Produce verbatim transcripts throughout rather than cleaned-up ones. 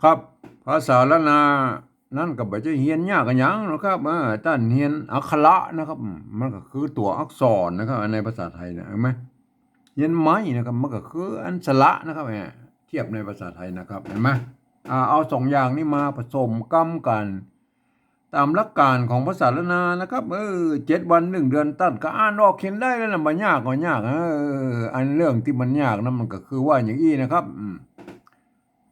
ครับ ภาษาล้านนานั้นก็บ่ใจ้เฮียนยากอะหยังนะครับ เออ ต้านเฮียนอักขระนะครับ อืม มันก็คือตั๋วอักษรนะครับ ในภาษาไทยนะ หันก่อ เฮียนไม้นะครับ มันก็คืออันสระนะครับ เนี่ย เทียบในภาษาไทยนะครับ หันก่อ อ่า เอาสองอย่างนี้มาผสมกำกั๋น ต๋ามหลักก๋านของภาษาล้านนานะครับ เออ เจ็ดวันหนึ่งเดือนต้านก็อ่านออกเขียนได้แล้วนะ บ่ยากก็ยาก เออ อันเรื่องตี้มันยากนะ มันก็คือว่าอย่างอี้นะครับ อืม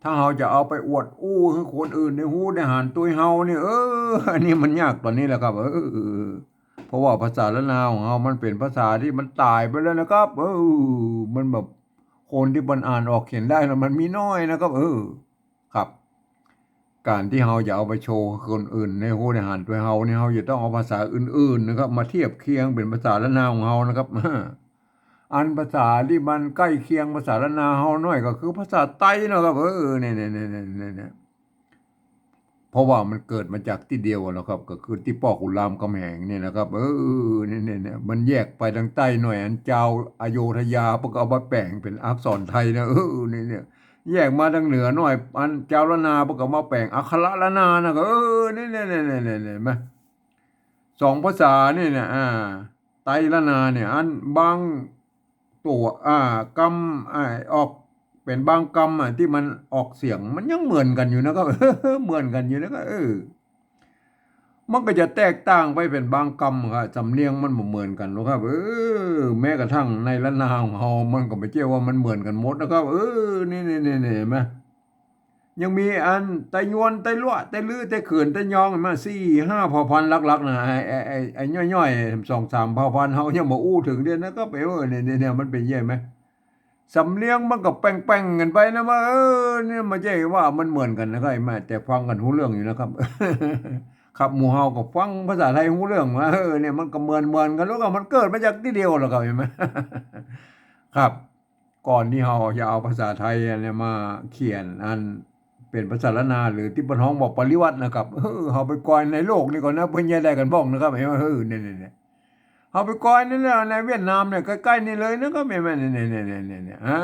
ถ้าเฮาจะเอาไปอวดอู้หื้อคนอื่นได้ฮู้ได้หันตวยเฮานี่ เออ อันนี้มันยากต๋อนนี้แหละครับ เออ เพราะว่าภาษาล้านนาของเฮามันเป๋นภาษาตี้มันต๋ายไปแล้วนะครับ เออ มันแบบ คนตี้มันอ่านออกเขียนได้นะ มันมีน้อยนะครับ เออ ครับ ก๋านตี้เฮาจะเอาไปโชว์คนอื่นได้ฮู้ได้หันตวยเฮานี่ เฮาจะต้องเอาภาษาอื่นๆ นะครับ มาเทียบเคียงเป๋นภาษาล้านนาของเฮานะครับ อันภาษาตี้มันใก้เคียงภาษาล้านนาเฮาหน้อยก็คือภาษาไตนะครับ เออ เนี่ย เพราะว่ามันเกิดมาจากตี้เดียวนะครับ ก็คือตี้ป้อขุนรามคำแหงเนี่ยนะครับ เออ เนี่ย มันแยกไปตางใต้หน้อย อันจาวอโยธยาเปิ้นก็เอามาแป๋งเป๋นอักษรไตยนะ เออ เนี่ย แยกมาตางเหนือหน้อย อันจาวล้านนาเปิ้นก็มาแป๋งอักขระล้านนานะ เออ เนี่ย หันก่อ สองภาษานี่นะ อ่า ไตยล้านนาเนี่ย อันบางตั๋ว อ่า กำ อ่า ออก เป๋นบางกำอะ ตี้มันออกเสียงมันยังเหมือนกั๋นอยู่นะครับ เหมือนกั๋นอยู่นะครับ เออ มันก็จะแตกต่างไปเป๋นบางกำครับ สำเนียงมันบ่เหมือนกั๋นหรอกครับ เออ แม้กระทั่งในล้านนาของเฮา มันก็บ่ใจ้ว่ามันเหมือนกั๋นหมดนะครับ เออ เนี่ย หันก่อ ยังมีอันไตยวน ไตลัวะ ไตลื้อ ไตเขิน ไตยอง มาสี่ห้าเผ่าพันธุ์หลักๆ นะ ไอ้ ไอ้ ไอ้ ไอ้ย่อยๆ สองสามเผ่าพันธุ์เฮายังบ่อู้เถิงเดียวนะครับ เออ เนี่ย มันเป๋นใหญ่ไหม สำเนียงมันก็แป่งๆ กั๋นไปนะว่า เออ เนี่ย บ่ใจ้ว่ามันเหมือนกั๋นนะครับ หันก่อ แต่ฟังกั๋นฮู้เรื่องอยู่นะครับ ครับ หมู่เฮาก็ฟังภาษาไตยฮู้เรื่องว่า เออ เนี่ย มันก็เหมือนๆ กั๋น แล้วก็มันเกิดมาจากตี้เดียวแหละครับ หันก่อ ครับ ก่อนตี้เฮาจะเอาภาษาไตยเนี่ยมาเขียนอันเป๋นภาษาล้านนา หรือตี้เปิ้นฮ้องว่าปริวรรตนะครับ เออ เฮาไปกอยในโลกนี่ก่อนนะ เปิ้นจะได้กั๋นบ้องนะครับ หันก่อ เออ เนี่ย เฮาไปกอยนี่แหละ ในเวียดนามเนี่ย ใก้ๆ นี่เลยนะครับ หันก่อ เนี่ย อ่า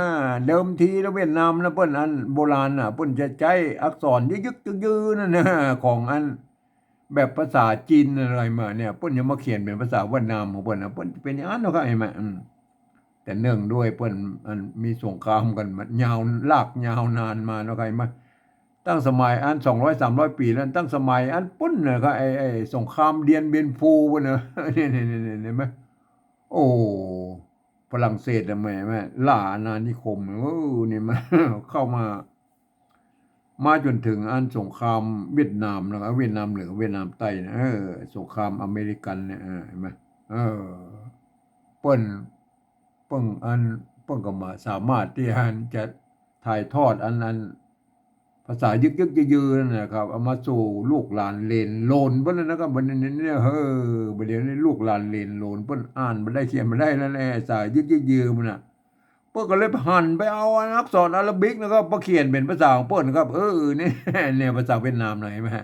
เดิมทีแล้วเวียดนามนะ เปิ้นอันโบราณน่ะ เปิ้นจะใจ๊อักษรยึกๆ ยือๆ นั่นนะ ของอันแบบภาษาจีนอะไรมาเนี่ย เปิ้นจะมาเขียนเป๋นภาษาเวียดนามของเปิ้นนะ เปิ้นเป๋นอย่างนั้นนะครับ หันก่อ อืม แต่เนื่องด้วยเปิ้นอันมีสงครามกั๋นมายาว ลากยาวนานมานะครับ หันก่อ ตั้งสมัยอันสองร้อยสามร้อยปี๋แล้ว ตั้งสมัยอันปู๊นนะครับ ไอ้ ไอ้สงครามเตียนเบียนฟูปู๊นนะ เนี่ย หันก่อ โอ้ ฝรั่งเศสนะ แหม แหม ล่าอาณานิคม โอ้ เนี่ย มา เข้ามา มาจ๋นเถิงอันสงครามเวียดนามนะครับ เวียดนามเหนือ เวียดนามใต้นะ เออ สงครามอเมริกันเนี่ย เออ หันก่อ เออ เปิ้น เปิ้นอัน เปิ้นก็บ่สามารถตี้อันจะถ่ายทอดอัน อันภาษายึกๆ ยือๆ นั่นนะครับ เอามาสู่ลูกหลานเหลนโหลนเปิ้นแล้วนะครับ บัดนี้เนี่ย เฮ้อ บัดเดี๋ยวนี้ลูกหลานเหลนโหลนเปิ้นอ่านบ่ได้เขียนบ่ได้แล้วแหละ ภาษายึกๆ ยือๆ มันน่ะ เปิ้นก็เลยหันไปเอาอันอักษรอาราบิกนะครับ มาเขียนเป๋นภาษาของเปิ้นครับ เออ เนี่ย เนี่ย ภาษาเวียดนามหน่อย หันก่อ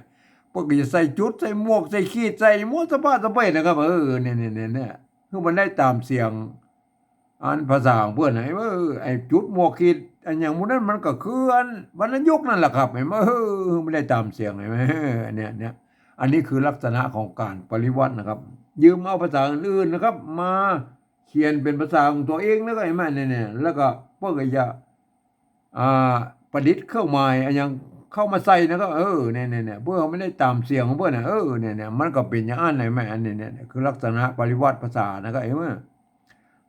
เปิ้นก็จะใส่จุด ใส่หมวก ใส่ขีด ใส่หมดสะพะสะเปะนะครับ เออ เนี่ย เนี่ย เนี่ย เนี่ย หื้อมันได้ต๋ามเสียง อันภาษาของเปิ้นน่ะ เออ ไอ้จุด หมวก ขีด อันหยังหมู่นั้นมันก็คืออันวรรณยุกต์นั่นแหละครับ หันก่อ เออ มันได้ต๋ามเสียง หันก่อ เนี่ย เนี่ย อันนี้คือลักษณะของก๋านปริวรรตนะครับ ยืมเอาภาษาอื่นๆ นะครับ มาเขียนเป๋นภาษาของตั๋วเองนะครับ หันก่อ เนี่ย เนี่ย แล้วก็เปิ้นก็จะ อ่า ประดิษฐ์เครื่องหมายอันหยังเข้ามาใส่นะครับ เออ เนี่ย เนี่ย เนี่ย เปิ้นมันได้ต๋ามเสียงของเปิ้นน่ะ เออ เนี่ย เนี่ย มันก็เป๋นอย่างอั้น หันก่อ อันนี้ เนี่ย เนี่ย คือลักษณะปริวรรตภาษานะครับ หันก่อ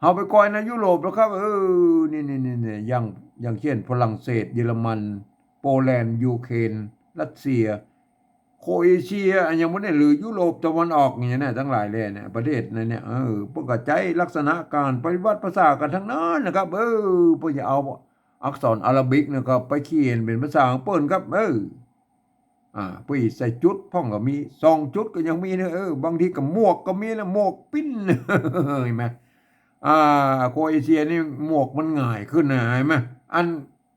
เฮาไปกอยในยุโรปแล้วครับ เออ นี่ นี่ นี่ นี่ อย่าง อย่างเช่น ฝรั่งเศส เยอรมัน โปแลนด์ ยูเครน รัสเซีย โครเอเชีย อันหยังหมู่นี้ หรือยุโรปตะวันออกเนี่ยนะ ตังหลายแลเนี่ย ประเทศนั้นเนี่ย เออ เปิ้นก็ใจ๊ลักษณะก๋านปริวรรตภาษากั๋นตังนั้นนะครับ เออ เปิ้นจะเอาอักษรอาราบิกนะครับ ไปเขียนเป๋นภาษาของเปิ้นครับ เออ อ่า เปิ้นใส่จุดพ่องก็มี สองจุดก็ยังมีนะ เออ บางทีก็หมวกก็มีนะ หมวกปิ้น หันก่อ อ่า โครเอเชียนี่หมวกมันหงายขึ้นนะ หันก่อ อัน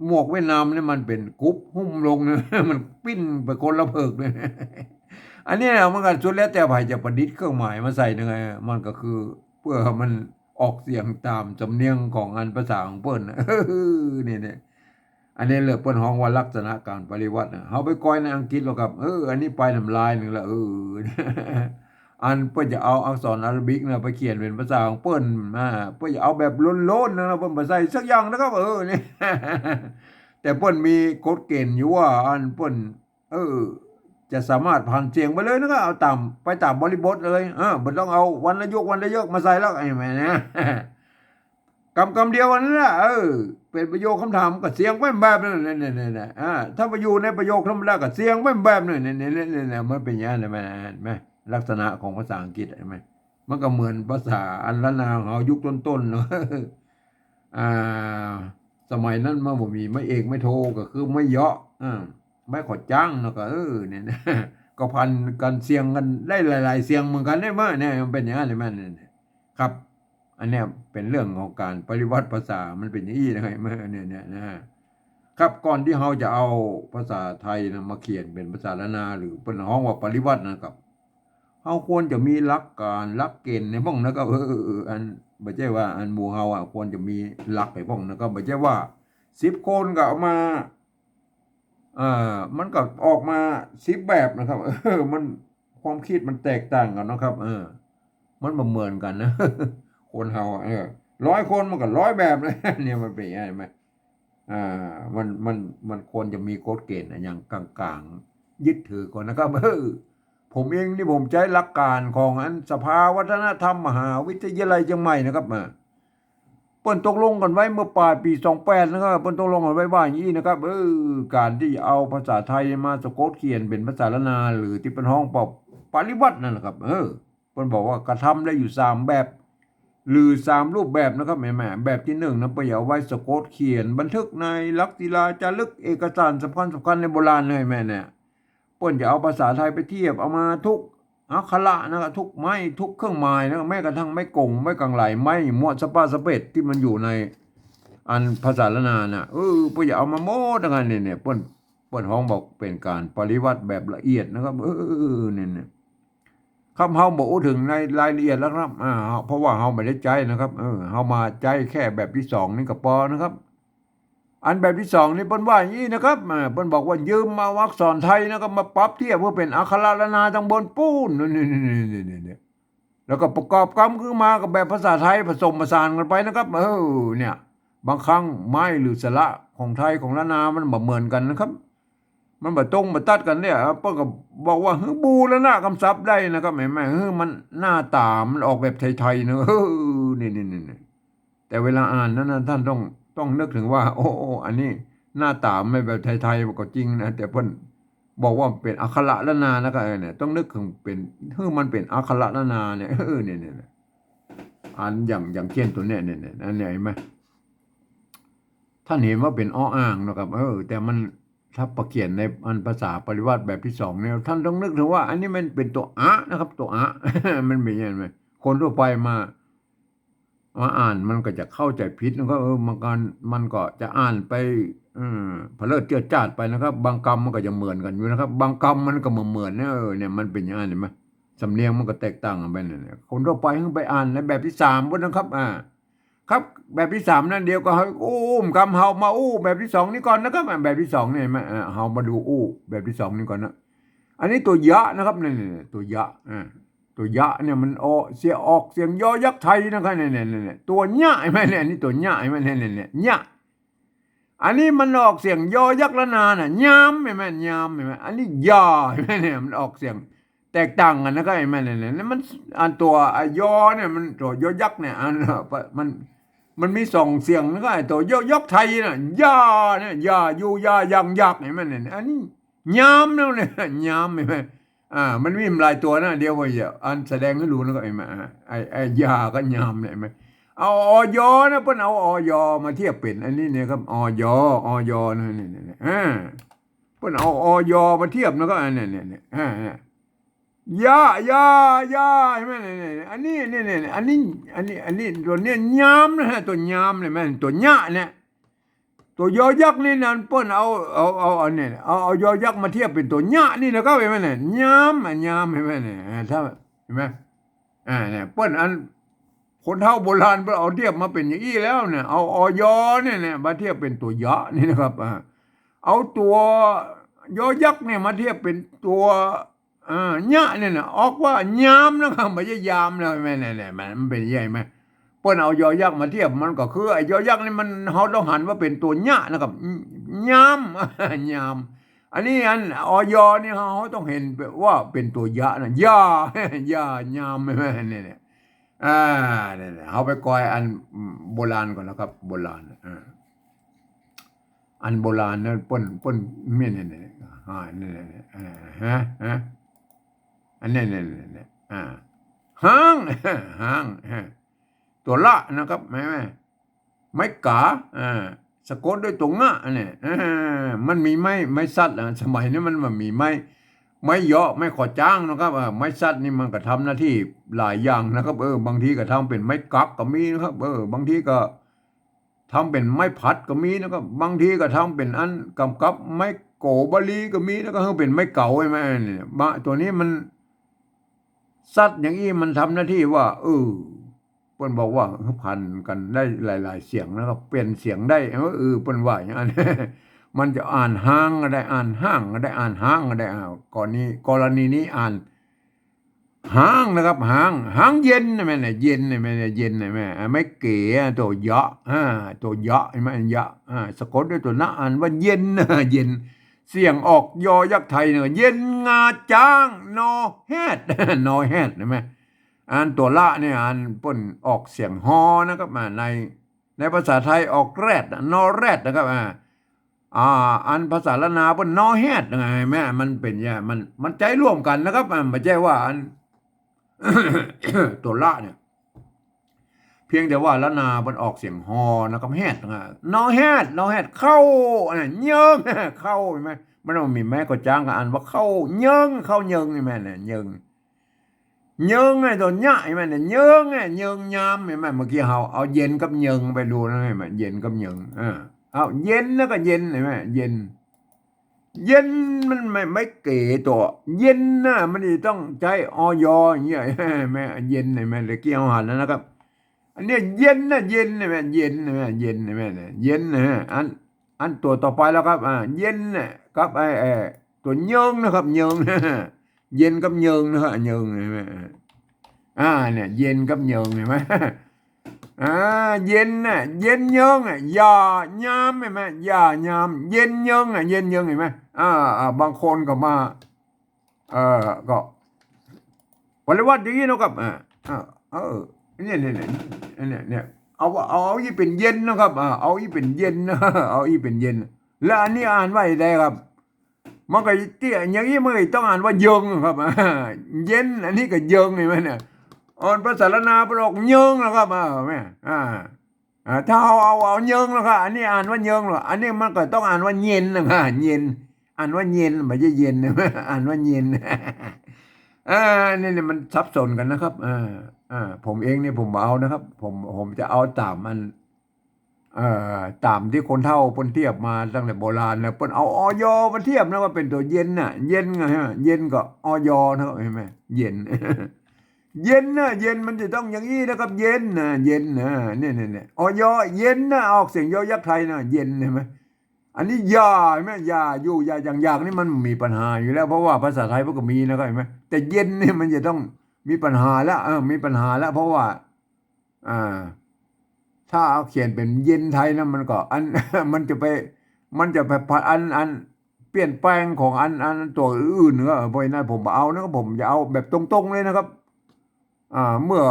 หมวกเวียดนามนี่มันเป๋นกุ๊บหุ้มลงนะ มันปิ้นไปคนละเผิกเลย อันนี้นะ มันก็สุดแล้วแต่ใผจะประดิษฐ์เครื่องหมายมาใส่นะ มันก็คือเปื้อหื้อมันออกเสียงต๋ามสำเนียงของอันภาษาของเปิ้นนะ เนี่ย เนี่ย อันนี้แหละเปิ้นฮ้องว่าลักษณะก๋านปริวรรตนะ เฮาไปก้อยในอังกฤษแล้วครับ เออ อันนี้ไปน้ำลายนึ่งละ เออ อันเปิ้นจะเอาอักษรอาราบิกนะไปเขียนเป๋นภาษาของเปิ้น อ่า เปิ้นจะเอาแบบล้นๆนะ เปิ้นบ่ใส่สักอย่างนะครับ เออ นี่ แต่เปิ้นมีกฎเกณฑ์อยู่ว่า อันเปิ้น เออ จะสามารถผันเสียงไปเลยนะครับ เอาต๋าม ไปต๋ามบริบทเลย เออ บ่ต้องเอาวรรณยุกต์ วรรณยฤกษ์มาใส่แล้ว ไอ้แม่นะ กำ กำเดียวอันนั้นแหละ เออ เป๋นประโยคคำถามก็เสียงไปแบบนั้น เนี่ย เนี่ย เนี่ย เนี่ย อ่า ถ้าไปอยู่ในประโยคธรรมดาก็เสียงไปแบบนั้น เนี่ย เนี่ย เนี่ย เนี่ย เนี่ย มันเป๋นอย่างนั้น เห็นไหม เห็นไหม ลักษณะของภาษาอังกฤษ เห็นไหม มันก็เหมือนภาษาอันล้านนาของเฮายุคต้นๆ เนาะ อ่า สมัยนั้นมันบ่มีไม้เอกไม้โท ก็คือไม้เยาะ อ่า ไม้ขอดจ๊างเนาะ ก็ เออ เนี่ยนะ ก็ผันกั๋นเสียงกั๋นได้หลายๆ เสียงเหมือนกั๋นได้เนาะ เนี่ย มันเป๋นอย่างนั้น เห็นไหม เนี่ย เนี่ย ครับ อันเนี้ยเป๋นเรื่องของก๋านปริวรรตภาษา มันเป๋นอย่างอี้นะ เห็นไหม เนี่ย เนี่ยนะ ครับ ก่อนตี้เฮาจะเอาภาษาไทยนะมาเขียนเป๋นภาษาล้านนา หรือเปิ้นฮ้องว่าปริวรรตนะครับ เฮาควรจะมีหลักก๋าน หลักเกณฑ์ในพ่องนะครับ เออ เออ เออ อัน บ่ใจ้ว่าอันหมู่เฮาอะ ควรจะมีหลักในพ่องนะครับ บ่ใจ้ว่าสิบคนก็เอามา เอ่อ มันก็ออกมาสิบแบบนะครับ เออ มัน ความคิดมันแตกต่างกั๋นเนาะครับ เออ มันบ่เหมือนกั๋นนะ คนเฮาอะ เออ ร้อยคนมันก็ร้อยแบบนะ เนี่ยมันเป๋นอย่างนั้น เห็นไหม อ่า มัน มัน มันควรจะมีกฎเกณฑ์อะหยังก๋างๆ ยึดถือก่อนนะครับ เออ ผมเองนี่ผมใจ๊หลักก๋านของอันสภาวัฒนธรรมมหาวิทยาลัยเจียงใหม่นะครับ อ่า เปิ้นตกลงกั๋นไว้เมื่อป๋ายปี๋สองแปดนะครับ เปิ้นตกลงกั๋นไว้ว่าอย่างอี้นะครับ เออ ก๋านตี้จะเอาภาษาไทยมาสะกดเขียนเป๋นภาษาล้านนา หรือตี้เปิ้นฮ้องว่าปริวรรตนั่นแหละครับ เออ เปิ้นบอกว่ากระทำได้อยู่สามแบบ หรือสามรูปแบบนะครับ เห็นไหม แบบตี้นึ่งนะ เปิ้นจะเอาไว้สะกดเขียนบันทึกในหลักศิลาจารึกเอกสารสำคัญๆ ในโบราณเลย เห็นไหมเนี่ย เปิ้นจะเอาภาษาไทยไปเทียบ เอามาทุกอักขระนะครับ ทุกไม้ ทุกเครื่องหมายนะครับ แม้กระทั่งไม้กง ไม้กังไหล ไม้มวดสะปาสะเปดตี้มันอยู่ในอันภาษาล้านนาน่ะ เออ เปิ้นจะเอามาหมดนะครับ เนี่ย เนี่ย เปิ้น เปิ้นฮ้องบอกเป๋นก๋านปริวรรตแบบละเอียดนะครับ เออ เนี่ย เนี่ย ครับ เฮาบ่อู้เถิงในรายละเอียดแล้วครับ อ่า เพราะว่าเฮาบ่ได้ใจ๊นะครับ เออ เฮามาใจ๊แค่แบบตี้สองนี่ก็ปอนะครับ อันแบบตี้สองนี่เปิ้นว่าอย่างอี้นะครับ อ่า เปิ้นบอกว่ายืมเอาอักษรไทยนะครับ มาปรับเทียบเปื้อเป๋นอักขระล้านนาตังบนปู้น นี่ นี่ แล้วก็ประกอบกำขึ้นมากับแบบภาษาไทยผสมผสานกั๋นไปนะครับ เออ เนี่ย บางครั้งไม้หรือสระของไทยของล้านนามันบ่เหมือนกั๋นนะครับ มันบ่ตรงบ่ตัดกั๋นเนี่ย เปิ้นก็บอกว่า หื้อบูรณะกำศัพท์ได้นะครับ เห็นไหม หื้อมันหน้าต๋ามันออกแบบไทยๆ นะ เออ นี่ นี่ นี่ นี่ แต่เวลาอ่านนั้นนะ ท่านต้อง ต้องนึกเถิงว่า โอ้ โอ้ อันนี้หน้าต๋ามันแบบไทยๆ ก็จริงนะ แต่เปิ้นบอกว่าเป๋นอักขระล้านนานะครับ เออ เนี่ย ต้องนึกเถิงเป๋น หื้อมันเป๋นอักขระล้านนาเนี่ย เออ เนี่ย เนี่ย เนี่ย อันอย่าง อย่างเช่นตั๋วเนี่ย เนี่ย เนี่ย อันเนี้ยเห็นไหม ท่านเห็นว่าเป๋นออ่างนะครับ เออ แต่มัน ถ้าไปเขียนในอันภาษาปริวรรตแบบตี้สองเนี่ย ท่านต้องนึกเถิงว่าอันนี้มันเป๋นตั๋วอะนะครับ ตั๋วอะ มันเป๋นอย่างนั้นไหม คนทั่วไปมา มาอ่านมันก็จะเข้าใจ๋ผิดนะครับ เออ มันก็ มันก็จะอ่านไป อืม เผลอเจื้อจ้าดไปนะครับ บางกำมันก็จะเหมือนกั๋นอยู่นะครับ บางกำมันก็บ่เหมือนนะ เออ เนี่ย มันเป๋นอย่างนั้น เห็นไหม สำเนียงมันก็แตกต่างกั๋นไปเนี่ย คนทั่วไปเพิ่งไปอ่านในแบบตี้สามพุ้นนะครับ อ่า ครับ แบบตี้สามนั้น เดี๋ยวก็หื้ออู้กำ เฮามาอู้แบบตี้สองนี่ก่อนนะครับ อ่า แบบตี้สองนี่ เห็นไหม อ่า เฮามาดูอู้แบบตี้สองนี่ก่อนนะ อันนี้ตั๋วยะนะครับ นี่ นี่ ตั๋วยะ อ่า ตั๋วยะเนี่ยมันออกเสียง ออกเสียงยอยักษ์ไทยนะครับ นี่ นี่ นี่ ตั๋วยะ เห็นไหมเนี่ย อันนี้ตั๋วยะ เห็นไหมเนี่ย เนี่ย เนี่ย ยะ อันนี้มันออกเสียงยอยักษ์ล้านนาน่ะ ยาม เห็นไหม ยาม เห็นไหม อันนี้ยา เห็นไหมเนี่ย มันออกเสียงแตกต่างกั๋นนะครับ เห็นไหมเนี่ย เนี่ย มัน อันตั๋ว อ่ะ ยอเนี่ย มันตั๋วยอยักษ์เนี่ย อัน มัน มันมีสองเสียงนะครับ ไอ้ตั๋วยอยักษ์ไทยน่ะ ยาเนี่ย ยา อยู่ ยา ยัง ยักษ์ เห็นไหมเนี่ย อันนี้ ยามแล้วเนี่ย ยาม เห็นไหม อ่า มันมีหลายตั๋วนะ เดี๋ยวว่าจะอันแสดงหื้อดูนะครับ เห็นไหม อ่า ไอ้ ไอ้ยากับยามเนี่ย เห็นไหม เอา อย นะ เปิ้นเอา อย มาเทียบเป๋นอันนี้เนี่ยครับ อย อย นะ เนี่ย เนี่ย เนี่ย อ่า เปิ้นเอา อย มาเทียบนะครับ อันเนี่ย เนี่ย เนี่ย อ่า เนี่ย ยะ ยา ยา เห็นไหม เนี่ย เนี่ย เนี่ย อันนี้ เนี่ย เนี่ย เนี่ย อันนี้ อันนี้ อันนี้ตั๋วเนี่ยยามนะฮะ ตั๋วยามเนี่ย แม่น ตั๋วยะเนี่ย ตั๋วยอยักษ์นี่นั่น เปิ้นเอา เอา เอา อันนี้ เอา เอายอยักษ์มาเทียบเป๋นตั๋วยะนี่นะครับ เห็นไหมเนี่ย ยาม อ่ะ ยาม เห็นไหมเนี่ย อ่า ถ้า เห็นไหม อ่า เนี่ย เปิ้นอัน คนเฒ่าโบราณเปิ้นเอาเทียบมาเป๋นอย่างอี้แล้วเนี่ย เอา อย เนี่ย เนี่ย มาเทียบเป๋นตั๋วยะนี่นะครับ อ่า เอาตั๋ว ยอยักษ์เนี่ยมาเทียบเป๋นตั๋ว อ่า ยะเนี่ยนะ ออกว่ายามนะครับ บ่ใจ้ยามนะ แม่น แม่น แม่น มันเป๋นใหญ่ไหม เปิ้นเอายอยักษ์มาเทียบ มันก็คือไอ้ยอยักษ์นี่มัน เฮาต้องหันว่าเป๋นตั๋วยะนะครับ ยาม ยาม อันนี้อัน อย นี่เฮา เฮาต้องหันว่าเป๋นตั๋วยะนะ ยา ยายาม แม่น เนี่ย อ่า เนี่ย เฮาไปกอยอันโบราณก่อนนะครับ โบราณ อ่า อันโบราณนะ เปิ้น เปิ้น เนี่ย เนี่ย เนี่ย อ่า เนี่ย เนี่ย เนี่ย อ่า ฮะ ฮะ อันเนี้ย เนี่ย เนี่ย เนี่ย อ่า ฮ้าง ฮ้าง ฮะ ตั๋วละนะครับ แม่น ไม้ก๋า อ่า สะกดด้วยตั๋วงะ อันเนี้ย อ่า มันมีไม้ ไม้สัตว์ อ่า สมัยนี้มัน มันมีไม้ ไม้เยาะ ไม้ขอจ้างนะครับ อ่า ไม้สัตว์นี่มันก็ทำหน้าตี้หลายอย่างนะครับ เออ บางทีก็ทำเป๋นไม้กั๊กก็มีนะครับ เออ บางทีก็ ทำเป๋นไม้ผัดก็มีนะครับ บางทีก็ทำเป๋นอันกำกับไม้โกบาลีก็มีนะครับ เป๋นไม้เก๋าใจ้ไหมเนี่ย บะ ตั๋วนี้มัน สัตว์อย่างอี้มันทำหน้าตี้ว่า เออ เปิ้นบอกว่าพันกั๋นได้หลายๆ เสียงนะครับ เปลี่ยนเสียงได้ เออ เออ เปิ้นว่าอย่างนั้น มันจะอ่านฮ้างก็ได้ อ่านฮ้างก็ได้ อ่านฮ้างก็ได้ อ้าว กรณี กรณีนี้อ่าน ฮ้างนะครับ ฮ้าง ฮ้างเย็นนะแม่นะ เย็นนะแม่นะ เย็นนะแม่ อ่า ไม้เก๋ ตั๋วยะ อ่า ตั๋วยะ หันก่อ ยะ อ่า สะกดด้วยตั๋วนะ อ่านว่าเย็น เย็น เสียงออกยอยักษ์ไทยเนี่ย เย็นงาจ๊าง นอแฮด นอแฮด หันก่อ อันตั๋วละเนี่ย อันเปิ้นออกเสียงฮอนะครับ อ่า ใน ในภาษาไทยออกแรด นอแรดนะครับ อ่า อ่า อันภาษาล้านนาเปิ้นนอแฮด หันก่อ แม่น มันเป๋นอย่าง มัน มันใจ๊ร่วมกั๋นนะครับ อ่า บ่ใจ้ว่าอัน ตั๋วละเนี่ย เพียงแต่ว่าล้านนาเปิ้นออกเสียงฮอนะครับ แฮด อ่า นอแฮด นอแฮด เข้า อ่า เยิง เข้า หันก่อ มันบ่มีไม้ขอจ้างก็อ่านว่าเข้า เยิง เข้าเยิง หันก่อ เนี่ย เยิง เยิงไอ้ตั๋วยะ หันก่อ เนี่ย เยิงไอ้ เยิงยาม หันก่อ เมื่อกี้เฮาเอาเย็นกับเยิงไปดูนะ หันก่อ เย็นกับเยิง อ่า เอาเย็นแล้วก็เย็น หันก่อ เย็น เย็นมันไม่ ไม่เก๋ตั๋ว เย็นนะ มันจะต้องใจ๊ อย อย่างเงี้ย แม่ เย็น หันก่อ เมื่อกี้เฮาหันแล้วนะครับ อันเนี้ยเย็นนะ เย็น หันก่อ เย็น หันก่อ เย็น หันก่อ เนี่ย เย็นนะ อัน อันตั๋วต่อไปแล้วครับ อ่า เย็นน่ะ กับไอ้ ไอ้ตั๋วเยิงนะครับ เยิง เย็นกับเยิงนะครับ เยิง หันก่อ อ่า เนี่ย เย็นกับเยิง หันก่อ อ่า เย็นน่ะ เย็นเยิงอ่ะ อย่ายาม หันก่อ อย่ายาม เย็นเยิงอ่ะ เย็นเยิง หันก่อ อ่า อ่า บางคนก็มา เออ ก็ปริวัติอย่างนี้เนาะครับ อ่า อ่า เออ เนี่ย เนี่ย เนี่ย เนี่ย เอา เอา เอาอี้เป๋นเย็นนะครับ อ่า เอาอี้เป๋นเย็นนะ เอาอี้เป๋นเย็น แล้วอันนี้อ่านว่าอะไรครับ มันก็เตี้ย อย่างนี้มันก็ต้องอ่านว่าเยิงครับ อ่า เย็น อันนี้ก็เยิง หันก่อ เนี่ย อ่อนภาษาล้านนาเปิ้นออกเยิงนะครับ อ่า แม่ อ่า อ่า ถ้าเอา เอา เอาเยิงแล้วก็ อันนี้อ่านว่าเยิงแล้ว อันนี้มันก็ต้องอ่านว่าเย็นนะครับ เย็น อ่านว่าเย็น บ่ใจ้เย็น อ่านว่าเย็น อ่า นี่ นี่มันสับสนกั๋นนะครับ อ่า อ่า ผมเองนี่ผมบ่เอานะครับ ผม ผมจะเอาต๋ามอัน เอ่อ ต๋ามตี้คนเฒ่าเปิ้นเทียบมาตั้งแต่โบราณนะ เปิ้นเอา อย มาเทียบนะ ว่าเป๋นตั๋วเย็นน่ะ เย็นไงฮะ เย็นกับ อย นะครับ หันก่อ เย็น เย็นนะ เย็นมันจะต้องอย่างอี้นะครับ เย็นนะ เย็นนะ เนี่ย เนี่ย เนี่ย อย เย็นนะ ออกเสียงยอยักษ์ไทยนะ เย็น หันก่อ อันนี้อย่า หันก่อ อย่า อยู่ อย่า อย่าง อย่าง นี่มันมีปัญหาอยู่แล้ว เพราะว่าภาษาไทยมันก็มีนะครับ หันก่อ แต่เย็นนี่มันจะต้องมีปัญหาแล้ว เออ มีปัญหาแล้ว เพราะว่า อ่า ถ้าเอาเขียนเป๋นเย็นไทยนะ มันก็อัน มันจะไป มันจะไปผัน อัน อันเปลี่ยนแปลงของอัน อันตั๋วอื่นๆ ก็ เพราะฉะนั้นผมบ่เอานะครับ ผมจะเอาแบบตรงๆ เลยนะครับ อ่า เมื่อ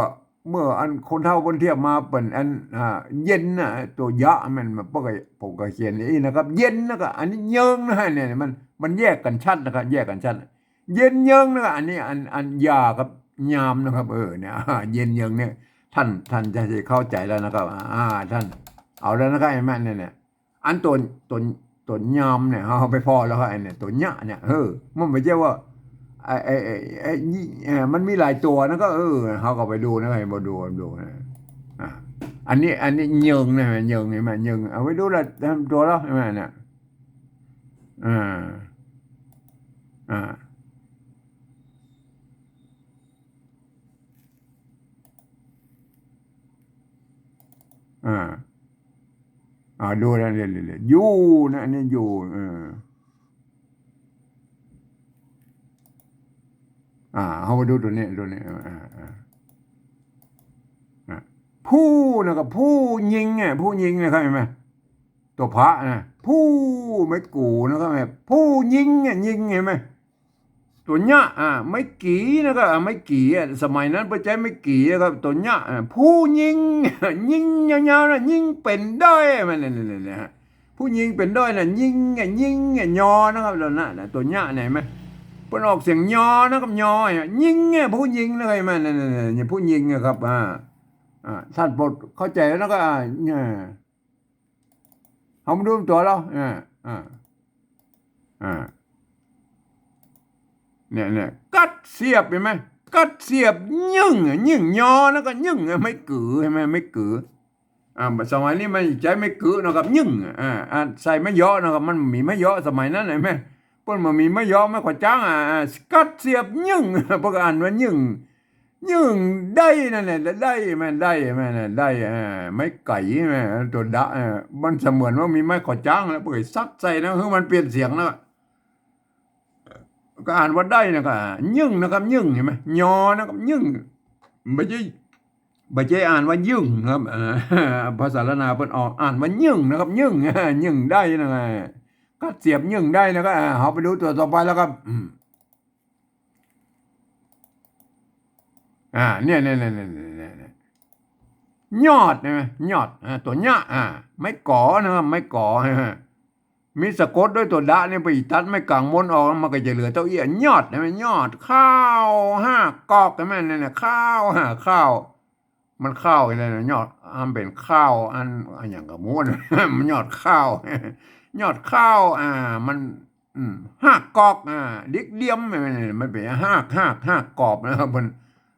เมื่ออันคนเฒ่าเปิ้นเทียบมาเป๋นอัน อ่า เย็นน่ะ ตั๋วยะ แม่น มัน ผมก็ ผมก็เขียนอย่างนี้นะครับ เย็นนะก็ อันนี้เยิงนะ เนี่ย มัน มันแยกกั๋นชัดนะครับ แยกกั๋นชัด เย็นเยิงนะก็ อันนี้ อัน อันอย่ากับยามนะครับ เออ เนี่ย อ่า เย็นเยิงเนี่ย ท่าน ท่านจะเข้าใจ๋แล้วนะครับ อ่า อ่า ท่าน เอาแล้วนะครับ หันก่อ เนี่ย เนี่ย อันตั๋ว ตั๋ว ตั๋วยามเนี่ย เฮาไปผ่อแล้วครับ อันเนี่ย ตั๋วยะเนี่ย เออ มันบ่ใจ้ว่า ไอ้ ไอ้ ไอ้ ไอ้ นี่ เอ่อ มันมีหลายตั๋วนะก็ เออ เฮาก็ไปดูนะ ไปดู ดูนะ อ่า อันนี้ อันนี้เยิงนะ เยิง หันก่อ เยิง เอาไว้ดูละ ตั๋วละ หันก่อ เนี่ย อ่า อ่า อ่า อ่า ดูนะ เนี่ย เนี่ย เนี่ย อยู่นะ อันนี้อยู่ เออ อ่า เฮามาดูตั๋วนี้ ตั๋วนี้ อ่า อ่า อ่า ผู้นะครับ ผู้ญิงเนี่ย ผู้ญิงนะครับ หันก่อ ตั๋วพระนะ ผู้ ไม้กู๋นะครับ ผู้ญิงเนี่ย ญิง หันก่อ ตั๋วเนี้ย อ่า ไม้กี่นะครับ อ่า ไม้กี่อะ สมัยนั้นเปิ้นใจ๊ไม้กี่อะครับ ตั๋วเนี้ย อ่า ผู้ญิง ญิงยาวๆ นะ ญิงเป๋นด้อย มัน เนี่ย เนี่ย เนี่ย เนี่ย ฮะ ผู้ญิงเป๋นด้อยนะ ญิงอะ ญิงอะ ยอนะครับ ตั๋วเนี้ยนะ ตั๋วเนี้ยเนี่ย หันก่อ เปิ้นออกเสียงยอนะครับ ยออะ ญิงอะ ผู้ญิงนะครับ หันก่อ เนี่ย เนี่ย เนี่ย เนี่ย ผู้ญิงอะครับ อ่า อ่า ต้านโปรดเข้าใจ๋แล้วก็ อ่า เนี่ย เฮามาดูตั๋วลาว อ่า อ่า อ่า เนี่ย เนี่ย กัดเสียบ หันก่อ กัดเสียบ ญิ่งอะ ญิ่ง ยอนะ ก็ญิ่งอะ ไม้กือ หันก่อ ไม้กือ อ่า สมัยนี้มันใจ๊ไม้กือนะครับ ญิ่งอะ อ่า อ่า ใส่ไม้ยอนะครับ มันบ่มีไม้ยอสมัยนั้น หันก่อ เปิ้นบ่มีไม้ยอ ไม้ขอจ๊าง อ่า อ่า กัดเสียบ ญิ่ง เปิ้นก็อ่านว่าญิ่ง ญิ่งได้นั่นแหละ ได้ หันก่อ ได้ หันก่อ ได้ อ่า ไม้ไก๋ หันก่อ ตั๋วดะ อ่า มันเสมือนว่ามีไม้ขอจ๊างแล้ว เปิ้นก็สัดใส่นะ หื้อมันเปลี่ยนเสียงนะ ก็อ่านว่าได้นะ ก็ญิ่งนะครับ ญิ่ง หันก่อ ยอนะครับ ญิ่ง บ่ใจ้ บ่ใจ้อ่านว่ายึ่งนะครับ อ่า ภาษาล้านนาเปิ้นออก อ่านว่าญิ่งนะครับ ญิ่ง ญิ่งได้นะ กัดเสียบญิ่งได้นะ ก็ อ่า เฮาไปดูตั๋วต่อไปแล้วครับ อืม อ่า เนี่ย เนี่ย ยอด หันก่อ ยอด อ่า ตั๋วเนี้ย อ่า ไม้ก๋อนะครับ ไม้ก๋อ มีสะกดด้วยตั๋วดะเนี่ย ไปตัดไม้ก๋างมนออก มันก็จะเหลือเต้าเอี้ย ยอด หันก่อ ยอด ข้าวห้ากอก หันก่อ เนี่ย เนี่ย ข้าวห้า ข้าว มันข้าวอันนั้นน่ะ ยอด อันเป๋นข้าว อัน อันหยังก็บ่ฮู้นะ มันยอดข้าว ยอดข้าว อ่า มัน อืม ห้ากอก อ่า ดิกเดียม มันเป๋นห้าก ห้าก ห้ากกอบนะครับ เปิ้น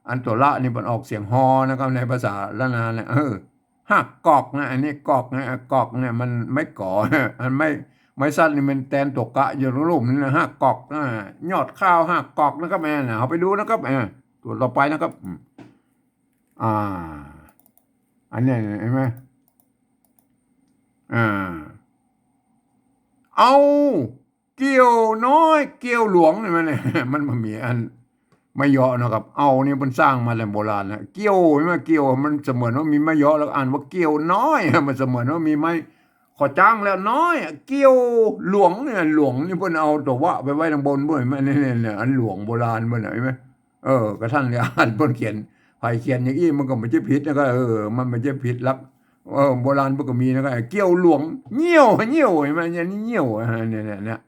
อันตั๋วละนี่เปิ้นออกเสียงฮอนะครับ ในภาษาล้านนาเนี่ย เออ ห้ากอกนะ อันนี้กอกนะ อ่ะ กอกเนี่ยมันไม้ก๋อ อันไม้ ไม้สัตว์นี่มันแตนตั๋วกะอยู่ลุ่มนี่นะ ห้ากอก อ่า ยอดข้าวห้ากอกนะครับ แม่นะ เฮาไปดูนะครับ อ่า ตั๋วต่อไปนะครับ อืม อ่า อันเนี้ยหันก่อ อ่า เอา เกี้ยวน้อย เกี้ยวหลวง หันก่อ มันบ่มีอัน ไม้เยาะนะครับ เอานี่เปิ้นสร้างมาแต่โบราณนะ เกี้ยว หันก่อ เกี้ยว มันเสมือนว่ามีไม้เยาะ แล้วอ่านว่าเกี้ยวน้อย มันเสมือนว่ามีไม้ขอจ๊างแล้วน้อย เกี้ยวหลวงเนี่ย หลวงนี่เปิ้นเอาตั๋ววะไปไว้ตางบนเปิ้น หันก่อ เนี่ย เนี่ย เนี่ย อันหลวงโบราณเปิ้นน่ะ หันก่อ เออ ก็ต้านเรียน เปิ้นเขียน ใผเขียนอย่างอี้มันก็บ่ใจ้ผิดนะ ก็ เออ มันบ่ใจ้ผิดหลัก เออ โบราณเปิ้นก็มีนะ ก็เกี้ยวหลวง เงี้ยว เงี้ยว หันก่อ เนี่ย นี่เงี้ยว อ่า เนี่ย เนี่ย เนี่ย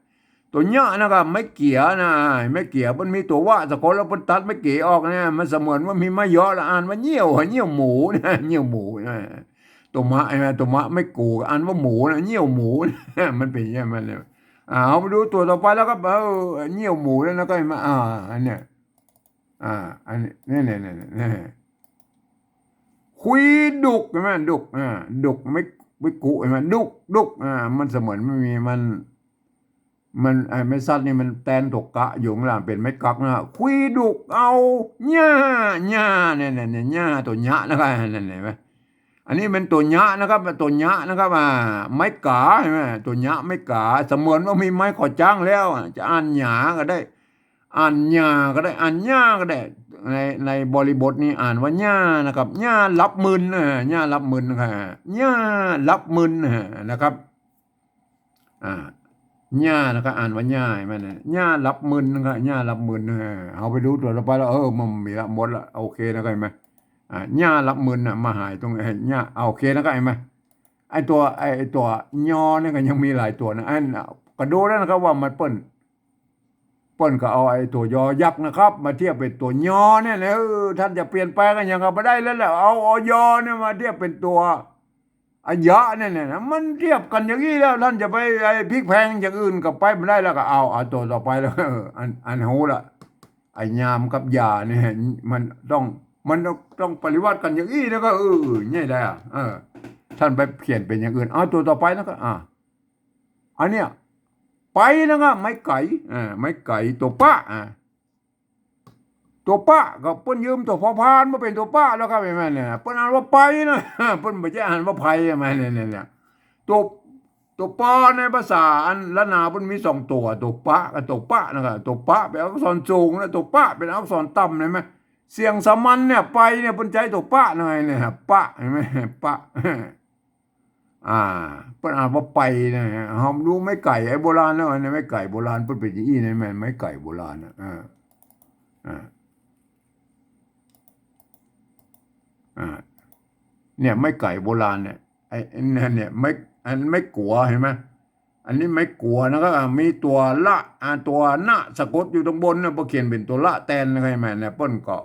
ตั๋วเนี้ยนะครับ ไม้เกี๋ยนะ ไม้เกี๋ย เปิ้นมีตั๋ววะสะกด แล้วเปิ้นตัดไม้เกี๋ยออกเนี่ย มันเสมือนว่ามีไม้เยาะ แล้วอ่านว่าเงี้ยว เงี้ยวหมูนะ เงี้ยวหมูนะ ตั๋วมะ หันก่อ ตั๋วมะไม้กู๋ อ่านว่าหมูนะ เงี้ยวหมูนะ มันเป๋นอย่างนั้นเลย อ่า เฮาไปดูตั๋วต่อไปแล้วครับ เออ เงี้ยวหมูแล้วนะ ก็หันก่อ อ่า อันเนี้ย อ่า อันนี้ เนี่ย เนี่ย เนี่ย เนี่ย เนี่ย คุยดุก หันก่อ ดุก อ่า ดุก ไม้ ไม้กู๋ หันก่อ ดุก ดุก อ่า มันเสมือนมันมี มัน มัน ไอ้ไม้สัตว์นี่มันแตนตั๋วกะอยู่ข้างล่างเป๋นไม้กั๊กนะ คุยดุกเอาหญ้า หญ้า เนี่ย เนี่ย เนี่ย หญ้า ตั๋วเนี้ยนะครับ นั่นเห็นไหม อันนี้เป๋นตั๋วเนี้ยนะครับ ตั๋วเนี้ยนะครับ อ่า ไม้ก๋า หันก่อ ตั๋วเนี้ยไม้ก๋า เสมือนว่ามีไม้ขอจ๊างแล้ว อ่ะ จะอ่านหญ้าก็ได้ อ่านหญ้าก็ได้ อ่านหญ้าก็ได้ ใน ในบริบทนี้อ่านว่าหญ้านะครับ หญ้าหลับมึน อ่า หญ้าหลับมึนนะครับ หญ้าหลับมึน อ่า นะครับ อ่า หญ้านะครับ อ่านว่าหญ้า หันก่อ หญ้าหลับมึนนะครับ หญ้าหลับมึน อ่า เฮาไปดูตั๋วต่อไปแล้ว เออ มันมีละ หมดละ โอเคนะครับ หันก่อ อ่า หญ้าหลับมึนน่ะ มาหายตรง เอ่อ หญ้า อ่า โอเคนะครับ หันก่อ ไอ้ตั๋ว ไอ้ตั๋วยอเนี่ยก็ยังมีหลายตั๋วนะ อัน ก็ดูแล้วนะครับว่ามันเปิ้น เปิ้นก็เอาไอ้ตั๋วยอยักษ์นะครับ มาเทียบเป๋นตั๋วยอเนี่ยนะ เออ ต้านจะเปลี่ยนแปลงอะหยังก็บ่ได้แล้วแหละ เอา เอายอเนี่ยมาเทียบเป๋นตั๋ว อะยะเนี่ย เนี่ยนะ มันเทียบกั๋นอย่างอี้แล้ว ต้านจะไปไอ้พลิกแพลงอย่างอื่นก็ไปบ่ได้แล้ว ก็เอา เอาตั๋วต่อไปแล้ว เออ อัน อันฮู้ละ ไอ้ยามกับยาเนี่ย มันต้อง มันต้อง ต้องปริวาทกั๋นอย่างอี้แล้วก็ เออ เนี่ยได้อะ เออ ต้านไปเขียนเป๋นอย่างอื่น เอาตั๋วต่อไปแล้วก็ อ่า อันเนี้ย ไปนะครับ ไม้ไก๋ อ่า ไม้ไก๋ ตั๋วปะ อ่า ตั๋วปะ ก็เปิ้นยืมตั๋วพอพานมาเป๋นตั๋วปะแล้วครับ หันก่อ เนี่ย เปิ้นอ่านว่าไปนะ เปิ้นบ่ใจ้อ่านว่าไป หันก่อ เนี่ย เนี่ย เนี่ย ตั๋ว ตั๋ว ตั๋วปอในภาษาอันล้านนาเปิ้นมีสองตั๋ว ตั๋วปะกับตั๋วปะนะครับ ตั๋วปะเป๋นอักษรสูงนะ ตั๋วปะเป๋นอักษรต่ำ หันก่อ เสียงสามัญเนี่ย ไปเนี่ย เปิ้นใจ๊ตั๋วปะนะไงเนี่ย ปะ หันก่อ ปะ อ่า เปิ้นอ่านว่าไปนะฮะ เฮาดูไม้ไก่ ไอ้โบราณนะ อันนี้ไม้ไก่โบราณ เปิ้นเป๋นอย่างอี้นะ แม่นไม้ไก่โบราณนะ อ่า อ่า อ่า เนี่ย ไม้ไก่โบราณเนี่ย ไอ้ ไอ้นั่นเนี่ย ไม้ อันไม้กั๋ว หันก่อ อันนี้ไม้กั๋วนะครับ อ่า มีตั๋วละ อ่า ตั๋วนะสะกดอยู่ตางบนนะ พอเขียนเป๋นตั๋วละแตนนะครับ หันก่อ เนี่ย เปิ้นก็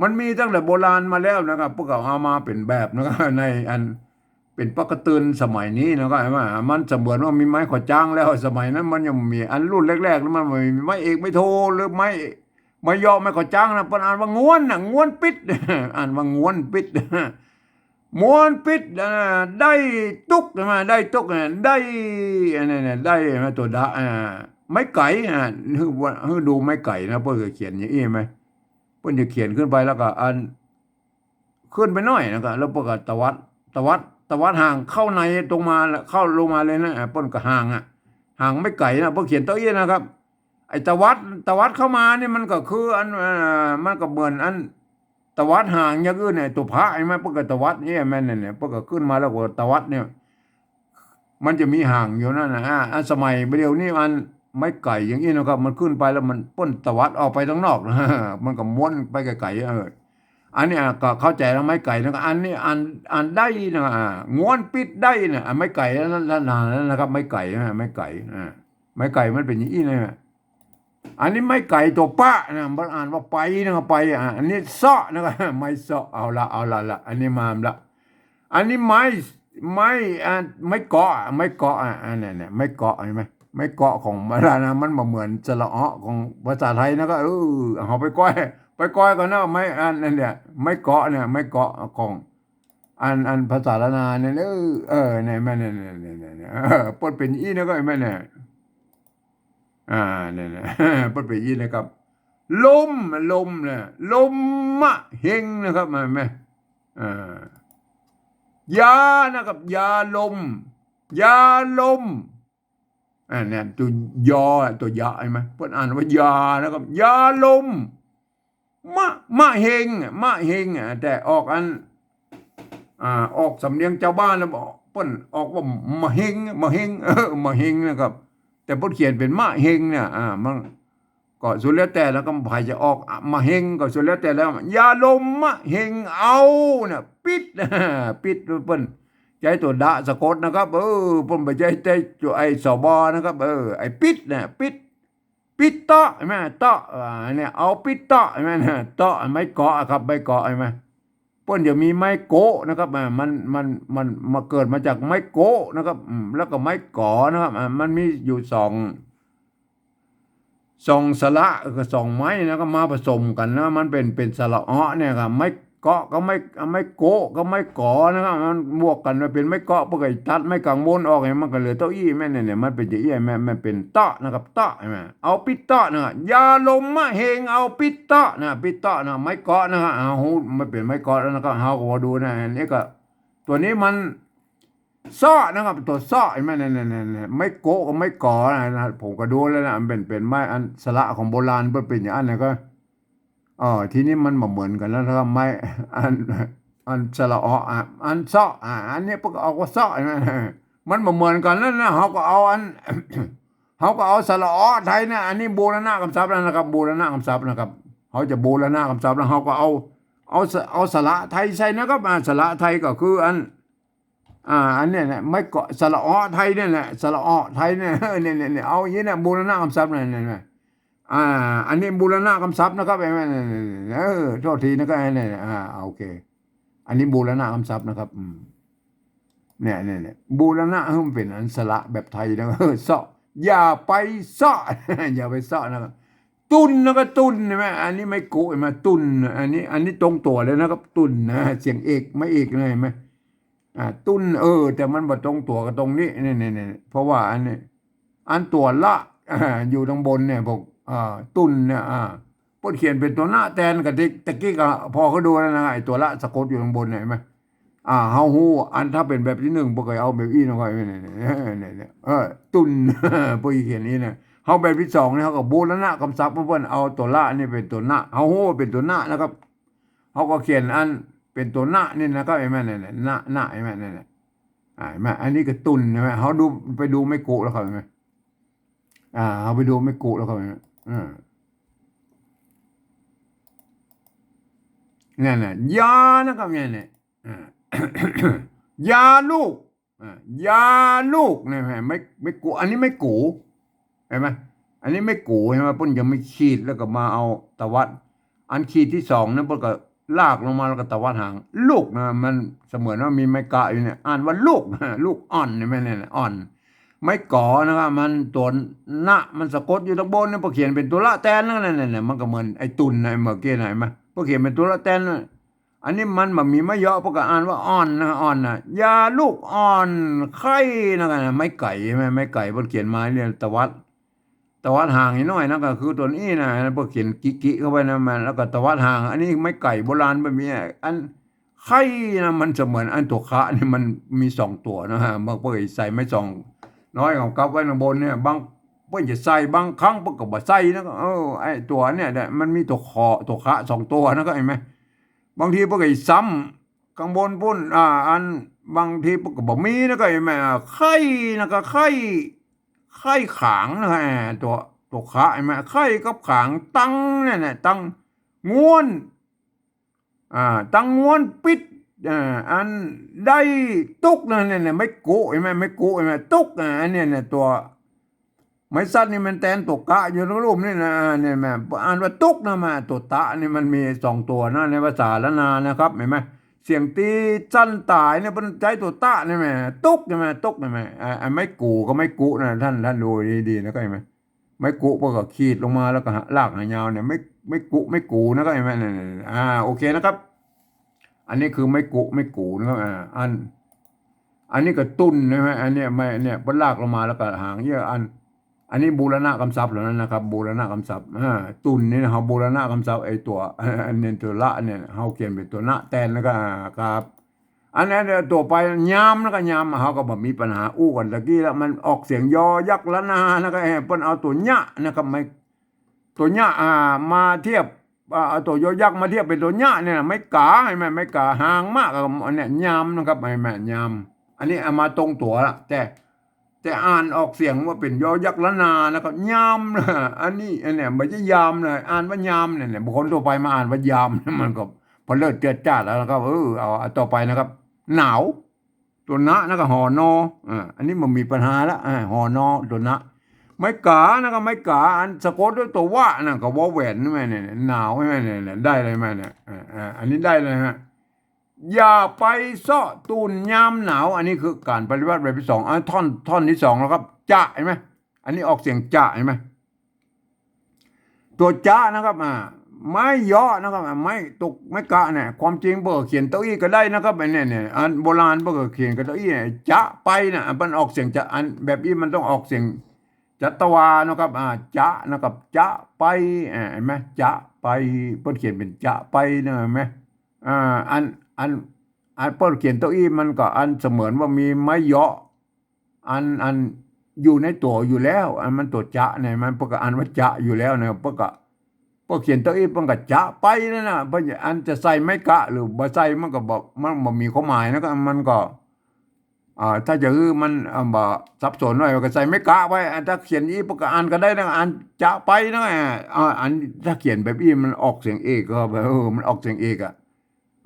มันมีตั้งแต่โบราณมาแล้วนะครับ เปิ้นก็เอามาเป๋นแบบนะครับ ในอันเป๋นปากกระเตือนสมัยนี้นะครับ หันก่อ มันเสมือนว่ามีไม้ขอจ๊างแล้ว สมัยนั้นมันยังมี อันรุ่นแรกๆ นั้นมันบ่มีไม้เอกไม้โท หรือไม้ ไม้ยอ ไม้ขอจ๊างนะ เปิ้นอ่านว่าง้วนนะ ง้วนปิ๊ด อ่านว่าง้วนปิ๊ด ม้วนปิ๊ด อ่า ได้ตุ๊ก หันก่อ ได้ตุ๊ก อ่า ได้ อันนี้เนี่ย ได้ หันก่อ ตั๋วดะ อ่า ไม้ไก๋ อ่า หื้อว่า หื้อดูไม้ไก๋นะ เปิ้นจะเขียนอย่างอี้หันก่อ เปิ้นจะเขียนขึ้นไปแล้วก็อัน ขึ้นไปหน้อยนะครับ แล้วเปิ้นก็ตวัด ตวัด ตวัดห่างเข้าในตรงมาแล้ว เข้าลงมาเลยนะ อ่า เปิ้นก็ห่างอะ ห่างไม้ไก๋นะ เปิ้นเขียนเต้าอี้นะครับ ไอ้ตวัด ตวัดเข้ามานี่มันก็คืออัน เอ่อ มันก็เหมือนอัน ตวัดห่างอย่างอื่นเนี่ย ตั๋วพระหันก่อ เปิ้นก็ตวัดเนี่ย แม่นเนี่ย เปิ้นก็ขึ้นมาแล้วก็ตวัดเนี่ย มันจะมีห่างอยู่นั่นนะ อ่า อันสมัยเดี๋ยวนี้อันไม้ไก๋อย่างอี้นะครับ มันขึ้นไปแล้วมันเปิ้นตวัดออกไปตางนอกนะ มันก็ม้วนไปไก๋ๆ เออ อันนี้อ่ะก็เข้าใจ๋แล้วไม้ไก๋นะ อันนี้อัน อันได้นะ อ่า ง้วนปิ๊ดได้นะ อ่ะ ไม้ไก๋นั่น นั่น นั่นนะครับ ไม้ไก๋นะ ไม้ไก๋ อ่า ไม้ไก๋มันเป๋นอย่างอี้นะ อันนี้ไม้ไก๋ตั๋วปะนะ มันอ่านว่าไปนะ ไป อ่ะ อันนี้เซาะนะครับ ไม้เซาะ เอาละ เอาละละ อันนี้มาละ อันนี้ไม้ ไม้ อ่า ไม้เกาะ ไม้เกาะ อ่ะ อันนี้เนี่ย ไม้เกาะ หันก่อ ไม้เกาะของมันนะ มันบ่เหมือนสระเออของภาษาไทยนะ ก็ เออ เอาไปก้อย ไปก้อยก่อนนะ ไม้ อันนั้นเนี่ย ไม้เกาะเนี่ย ไม้เกาะของ อัน อันภาษาล้านนาเนี่ย เออ เออ เนี่ย แม่นเนี่ย เนี่ย เนี่ย เนี่ย เออ เปิ้นเป๋นอี้นะ ก็แม่นเนี่ย อ่า เนี่ย เนี่ย เปิ้นเป๋นอี้นะครับ ลม ลมเนี่ย ลมมะเฮงนะครับ หันก่อ อ่า ยานะครับ ยาลม ยาลม อ่า เนี่ย ตั๋วยอ ตั๋วยะ หันก่อ เปิ้นอ่านว่ายานะครับ ยาลม มะ มะเฮงอะ มะเฮงอะ แต่ออกอัน อ่า ออกสำเนียงจาวบ้านแล้วบอก เปิ้นออกว่ามะเฮง มะเฮง เออ มะเฮงนะครับ แต่เปิ้นเขียนเป๋นมะเฮงเนี่ย อ่า มันก็สุดแล้วแต่แล้ว ก็ใผจะออก อ่ะ มะเฮง ก็สุดแล้วแต่แล้ว ยาลมมะเฮงเอาเนี่ย ปิ๊ด ปิ๊ด เปิ้นใจ๊ตั๋วดะสะกดนะครับ เออ เปิ้นบ่ใจ๊ใจ๊ตั๋ว ไอ้ สบ นะครับ เออ ไอ้ปิ๊ดเนี่ย ปิ๊ด ปิ๊ดเตาะ หันก่อ เตาะ อ่า เนี่ย เอาปิ๊ดเตาะ หันก่อ เตาะ ไม้เกาะครับ ไม้เกาะ หันก่อ เปิ้นจะมีไม้โกะนะครับ อ่า มัน มัน มันมาเกิดมาจากไม้โกะนะครับ อืม แล้วก็ไม้ก๋อนะครับ อ่า มันมีอยู่สอง สองสระกับสองไม้นะ ก็มาผสมกั๋นนะ มันเป๋น เป๋นสระเออเนี่ยครับ ไม้เกาะกับไม้ ไม้โกะกับไม้ก๋อนะครับ มันบวกกั๋นมาเป๋นไม้เกาะ เปิ้นก็ตัดไม้ก๋างบนออกเนี่ย มันก็เหลือเต้าอี้ แม่นเนี่ย เนี่ย มันเป๋นจะอี้ แม่น มันเป๋นเตาะนะครับ เตาะ หันก่อ เอาปิ๊ดเตาะนะครับ ยาลมมะเฮงเอาปิ๊ดเตาะนะ ปิ๊ดเตาะนะ ไม้เกาะนะครับ เอา มันเป๋นไม้เกาะแล้วนะครับ เฮาก็มาดูนะ อันนี้ก็ ตั๋วนี้มัน เซาะนะครับ ตั๋วเซาะ หันก่อ เนี่ย เนี่ย เนี่ย เนี่ย ไม้โกะกับไม้ก๋อนะ นะ ผมก็ดูแล้วนะ มันเป๋น เป๋นไม้อันสระของโบราณ เปิ้นเป๋นอย่างอั้นนะ ก็ เออ ทีนี้มันบ่เหมือนกั๋นแล้วนะครับ ไม้ อัน อันสระเออ อ่ะ อันเซาะ อ่ะ อันนี้เปิ้นก็ออกว่าเซาะ หันก่อ มันบ่เหมือนกั๋นแล้วนะ เฮาก็เอาอัน เฮาก็เอาสระเออไทยนะ อันนี้บูรณะกำศัพท์แล้วนะครับ บูรณะกำศัพท์นะครับ เฮาจะบูรณะกำศัพท์แล้ว เฮาก็เอา เอาส- เอาสระไทยใส่นะครับ อ่า สระไทยก็คืออัน อ่า อันเนี้ยนะ ไม้เกาะ สระเออไทยเนี่ยแหละ สระเออไทยเนี่ย เนี่ย เนี่ย เนี่ย เอาอย่างนี้นะ บูรณะกำศัพท์เนี่ย เนี่ย เนี่ย อ่า อันนี้บูรณะกำศัพท์นะครับ เออ เนี่ย เนี่ย เนี่ย เออ โทษทีนะครับ เนี่ย เนี่ย อ่า โอเค อันนี้บูรณะกำศัพท์นะครับ อืม เนี่ย เนี่ย เนี่ย บูรณะ เออ มันเป๋นอันสระแบบไทยนะ เออ เซาะ อย่าไปเซาะ อย่าไปเซาะนะครับ ตุ่นนะครับ ตุ่น หันก่อ อันนี้ไม้โกะ หันก่อ ตุ่น อันนี้ อันนี้ตรงตั๋วเลยนะครับ ตุ่นนะ เสียงเอก ไม้เอกนะ หันก่อ อ่า ตุ่น เออ แต่มันบ่ตรงตั๋วกับตรงนี้ นี่ นี่ นี่ เพราะว่าอันนี้ อันตั๋วละ อ่า อยู่ตางบนเนี่ย พวก อ่า ตุ่นเนี่ย อ่า เปิ้นเขียนเป๋นตั๋วนะแตน กะติก ตะกี้ก็พอก็ดูแล้วนะ ไอ้ตั๋วละสะกดอยู่ตางบนเนี่ย หันก่อ อ่า เฮาฮู้ อันถ้าเป๋นแบบตี้นึ่ง เปิ้นก็เอาแบบอี้นะ ก็เนี่ย เนี่ย เนี่ย เออ ตุ่น เปิ้นเขียนอี้นะ เฮาแบบตี้สองนี่ เฮาก็บูรณะกำศัพท์ เปิ้นเอาตั๋วละนี่เป๋นตั๋วนะ เฮาฮู้ว่าเป๋นตั๋วนะนะครับ เฮาก็เขียนอันเป๋นตั๋วนะนี่นะครับ หันก่อ เนี่ย เนี่ย นะ นะ หันก่อ เนี่ย เนี่ย อ่า หันก่อ อันนี้ก็ตุ่น หันก่อ เฮาดู ไปดูไม้กุแล้วครับ หันก่อ อ่า เฮาไปดูไม้กุแล้วครับ หันก่อ อ่า เนี่ย เนี่ย ยานะครับ เนี่ย เนี่ย อ่า ยาลูก อ่า ยาลูก เนี่ย หันก่อ ไม้ ไม้กุ อันนี้ไม้กุ หันก่อ อันนี้ไม้กุ หันก่อ เปิ้นจะมีขีดแล้วก็มาเอาตวัด อันขีดตี้สองนั้นเปิ้นก็ลากลงมาแล้วก็ตวัดหาง ลูกนะ มันเสมือนว่ามีไม้กะอยู่เนี่ย อ่านว่าลูกนะ ลูกอ่อน หันก่อ เนี่ย อ่อน ไม้กอนะครับ มันตั๋วนะ มันสะกดอยู่ตังบนเนี่ย เปิ้นเขียนเป๋นตั๋วละแตนนะ เนี่ย เนี่ย มันก็เหมือนไอ้ตุ่นนะ เมื่อกี้นะ หันก่อ เปิ้นเขียนเป๋นตั๋วละแตนนะ อันนี้มันบ่มีไม้เยาะ เปิ้นก็อ่านว่าอ่อนนะ อ่อนนะ ยาลูกอ่อน ไข้นะ ไม้ไก่ หันก่อ ไม้ไก่ เปิ้นเขียนมาเนี่ย ตวัด ตวัดหางอีกหน้อยนะ ก็คือตั๋วอี้นะ เปิ้นเขียนกิกิเข้าไปนะ มัน แล้วก็ตวัดหาง อันนี้ไม้ไก่โบราณแบบนี้ อันไข้นะ มันเสมือนอันตั๋วคะนี่มันมีสองตั๋วนะ บางเปิ้นใส่ไม้สองน้อยของกับไว้ตังบนเนี่ย บางเปิ้นจะใส่ บางครั้งเปิ้นก็บ่ใส่นะ เออ ไอ้ตั๋วเนี่ย มันมีตั๋วขอ ตั๋วคะสองตั๋วนะ ก็หันก่อ บางทีเปิ้นก็ซ้ำข้างบนปุ้น อ่า อันบางทีเปิ้นก็บ่มีนะ ก็หันก่อ ไข้นะ ก็ไข้ ไข้ขางนะ ตั๋ว ตั๋วคะ หันก่อ ไข้กับขาง ตังเนี่ยนะ ตังง้วน อ่า ตังง้วนปิ๊ด อ่า อันได้ตุ๊กนะ เนี่ย เนี่ย ไม้กุ หันก่อ ไม้กุ หันก่อ ตุ๊ก อ่า อันเนี้ย เนี่ย ตั๋ว ไม้สั้นนี่มันแตนตั๋วกะอยู่ในลุ่มนี่นะ เนี่ยแม่ อ่านว่าตุ๊กนะแม่ ตั๋วตะนี่มันมีสองตั๋วนะ ในภาษาล้านนานะครับ หันก่อ เสียงตี้สั้นต๋ายเนี่ยเปิ้นใจ๊ตั๋วตะเนี่ยแม่ ตุ๊กเนี่ยแม่ ตุ๊กเนี่ยแม่ อ่า ไอ้ไม้กูกับไม้กุนะ ท่าน ท่านดูดีๆนะ ก็หันก่อ ไม้กุเปิ้นก็ขีดลงมาแล้วก็ลากหางยาวเนี่ย ไม้ ไม้กุ ไม้กูนะ ก็หันก่อ เนี่ย เนี่ย อ่า โอเคนะครับ อันนี้คือไม้กุ ไม้กูนะครับ อ่า อัน อันนี้ก็ตุ่นนะฮะ อันเนี้ย ไม้ เนี่ย เปิ้นลากลงมาแล้วก็หางเยียะ อัน อันนี้บูรณะกำศัพท์เหล่านั้นนะครับ บูรณะกำศัพท์ อ่า ตุ่นนี่นะ เฮาบูรณะกำศัพท์ ไอ้ตั๋ว อันนี้ตั๋วละเนี่ย เฮาเขียนเป๋นตั๋วนะแตนแล้วก็ อ่า ครับ อันนั้นตั๋วไป ยาม แล้วก็ยาม เฮาก็บ่มีปัญหา อู้กั๋นตะกี้แล้ว มันออกเสียงยอยักษ์ละนา แล้วก็ เอ่อ เปิ้นเอาตั๋วเยียะนะครับ ไม้ ตั๋วเยียะ อ่า มาเทียบ อ่า เอาตั๋วยอยักษ์มาเทียบเป๋นตั๋วเยียะเนี่ยนะ ไม้ก๋า หันก่อ ไม้ก๋า หางมากอะ อันเนี้ย ยามนะครับ หันก่อ ยาม อันนี้เอามาตรงตั๋วละ แต่ แต่อ่านออกเสียงว่าเป๋นยอยักษ์ละนานะครับ ยามนะ อันนี้ อันเนี้ย บ่ใจ้ยามนะ อ่านว่ายามเนี่ย เนี่ย บุคคลทั่วไปมาอ่านว่ายาม มันก็พะเลิศเจิดจ้าดแล้วนะครับ เออ เอา เอาต่อไปนะครับ หนาว ตั๋วนะ แล้วก็ หอ นอ อ่า อันนี้บ่มีปัญหาละ อ่า หอ นอ ตั๋วนะ ไม้ก๋า แล้วก็ ไม้ก๋า อันสะกดด้วยตั๋ววะนะ ก็ วอแหวน นี่แม่ เนี่ย หนาว นี่แม่ เนี่ย เนี่ย ได้เลยแม่ เนี่ย อ่า อ่า อันนี้ได้เลยฮะ อย่าไปเซาะตูนยามหนาว อันนี้คือก๋านปฏิบัติแบบตี้สอง อ่ะ ท่อน ท่อนตี้สองแล้วครับ จะ หันก่อ อันนี้ออกเสียงจะ หันก่อ ตั๋วจะนะครับ อ่า ไม้เยาะนะครับ อ่า ไม้ตก ไม้กะเนี่ย ความจริงเปิ้นเขียนเต๊าอี้ก็ได้นะครับ อันเนี้ย เนี่ย อันโบราณเปิ้นเขียนกับเต๊าอี้เนี่ย จะไปนะ อันเปิ้นออกเสียงจะ อันแบบอี้มันต้องออกเสียงจัตวานะครับ อ่า จะนะครับ จะไป อ่า หันก่อ จะไป เปิ้นเขียนเป๋นจะไปนะ หันก่อ อ่า อัน อัน อันเปิ้นเขียนเต๊าอี้มันก็อันเสมือนว่ามีไม้เยาะ อัน อันอยู่ในตั๋วอยู่แล้ว อันมันตั๋วจะเนี่ย มันเปิ้นก็อ่านว่าจะอยู่แล้วนะ เปิ้นก็ เปิ้นเขียนเต๊าอี้เปิ้นก็จะไปนั่นน่ะ เปิ้นอันจะใส่ไม้กะหรือบ่ใส่มันก็บ่ มันบ่มีความหมายนะ ก็มันก็ อ่า ถ้าจะหื้อมัน อ่า บ่สับสนหน้อยก็ใส่ไม้กะไว้ อันถ้าเขียนอี้เปิ้นก็อ่านก็ได้นะ อันจะไปนะ อ่า อันถ้าเขียนแบบอี้มันออกเสียงเอกก็แบบ เออ มันออกเสียงเอกอะ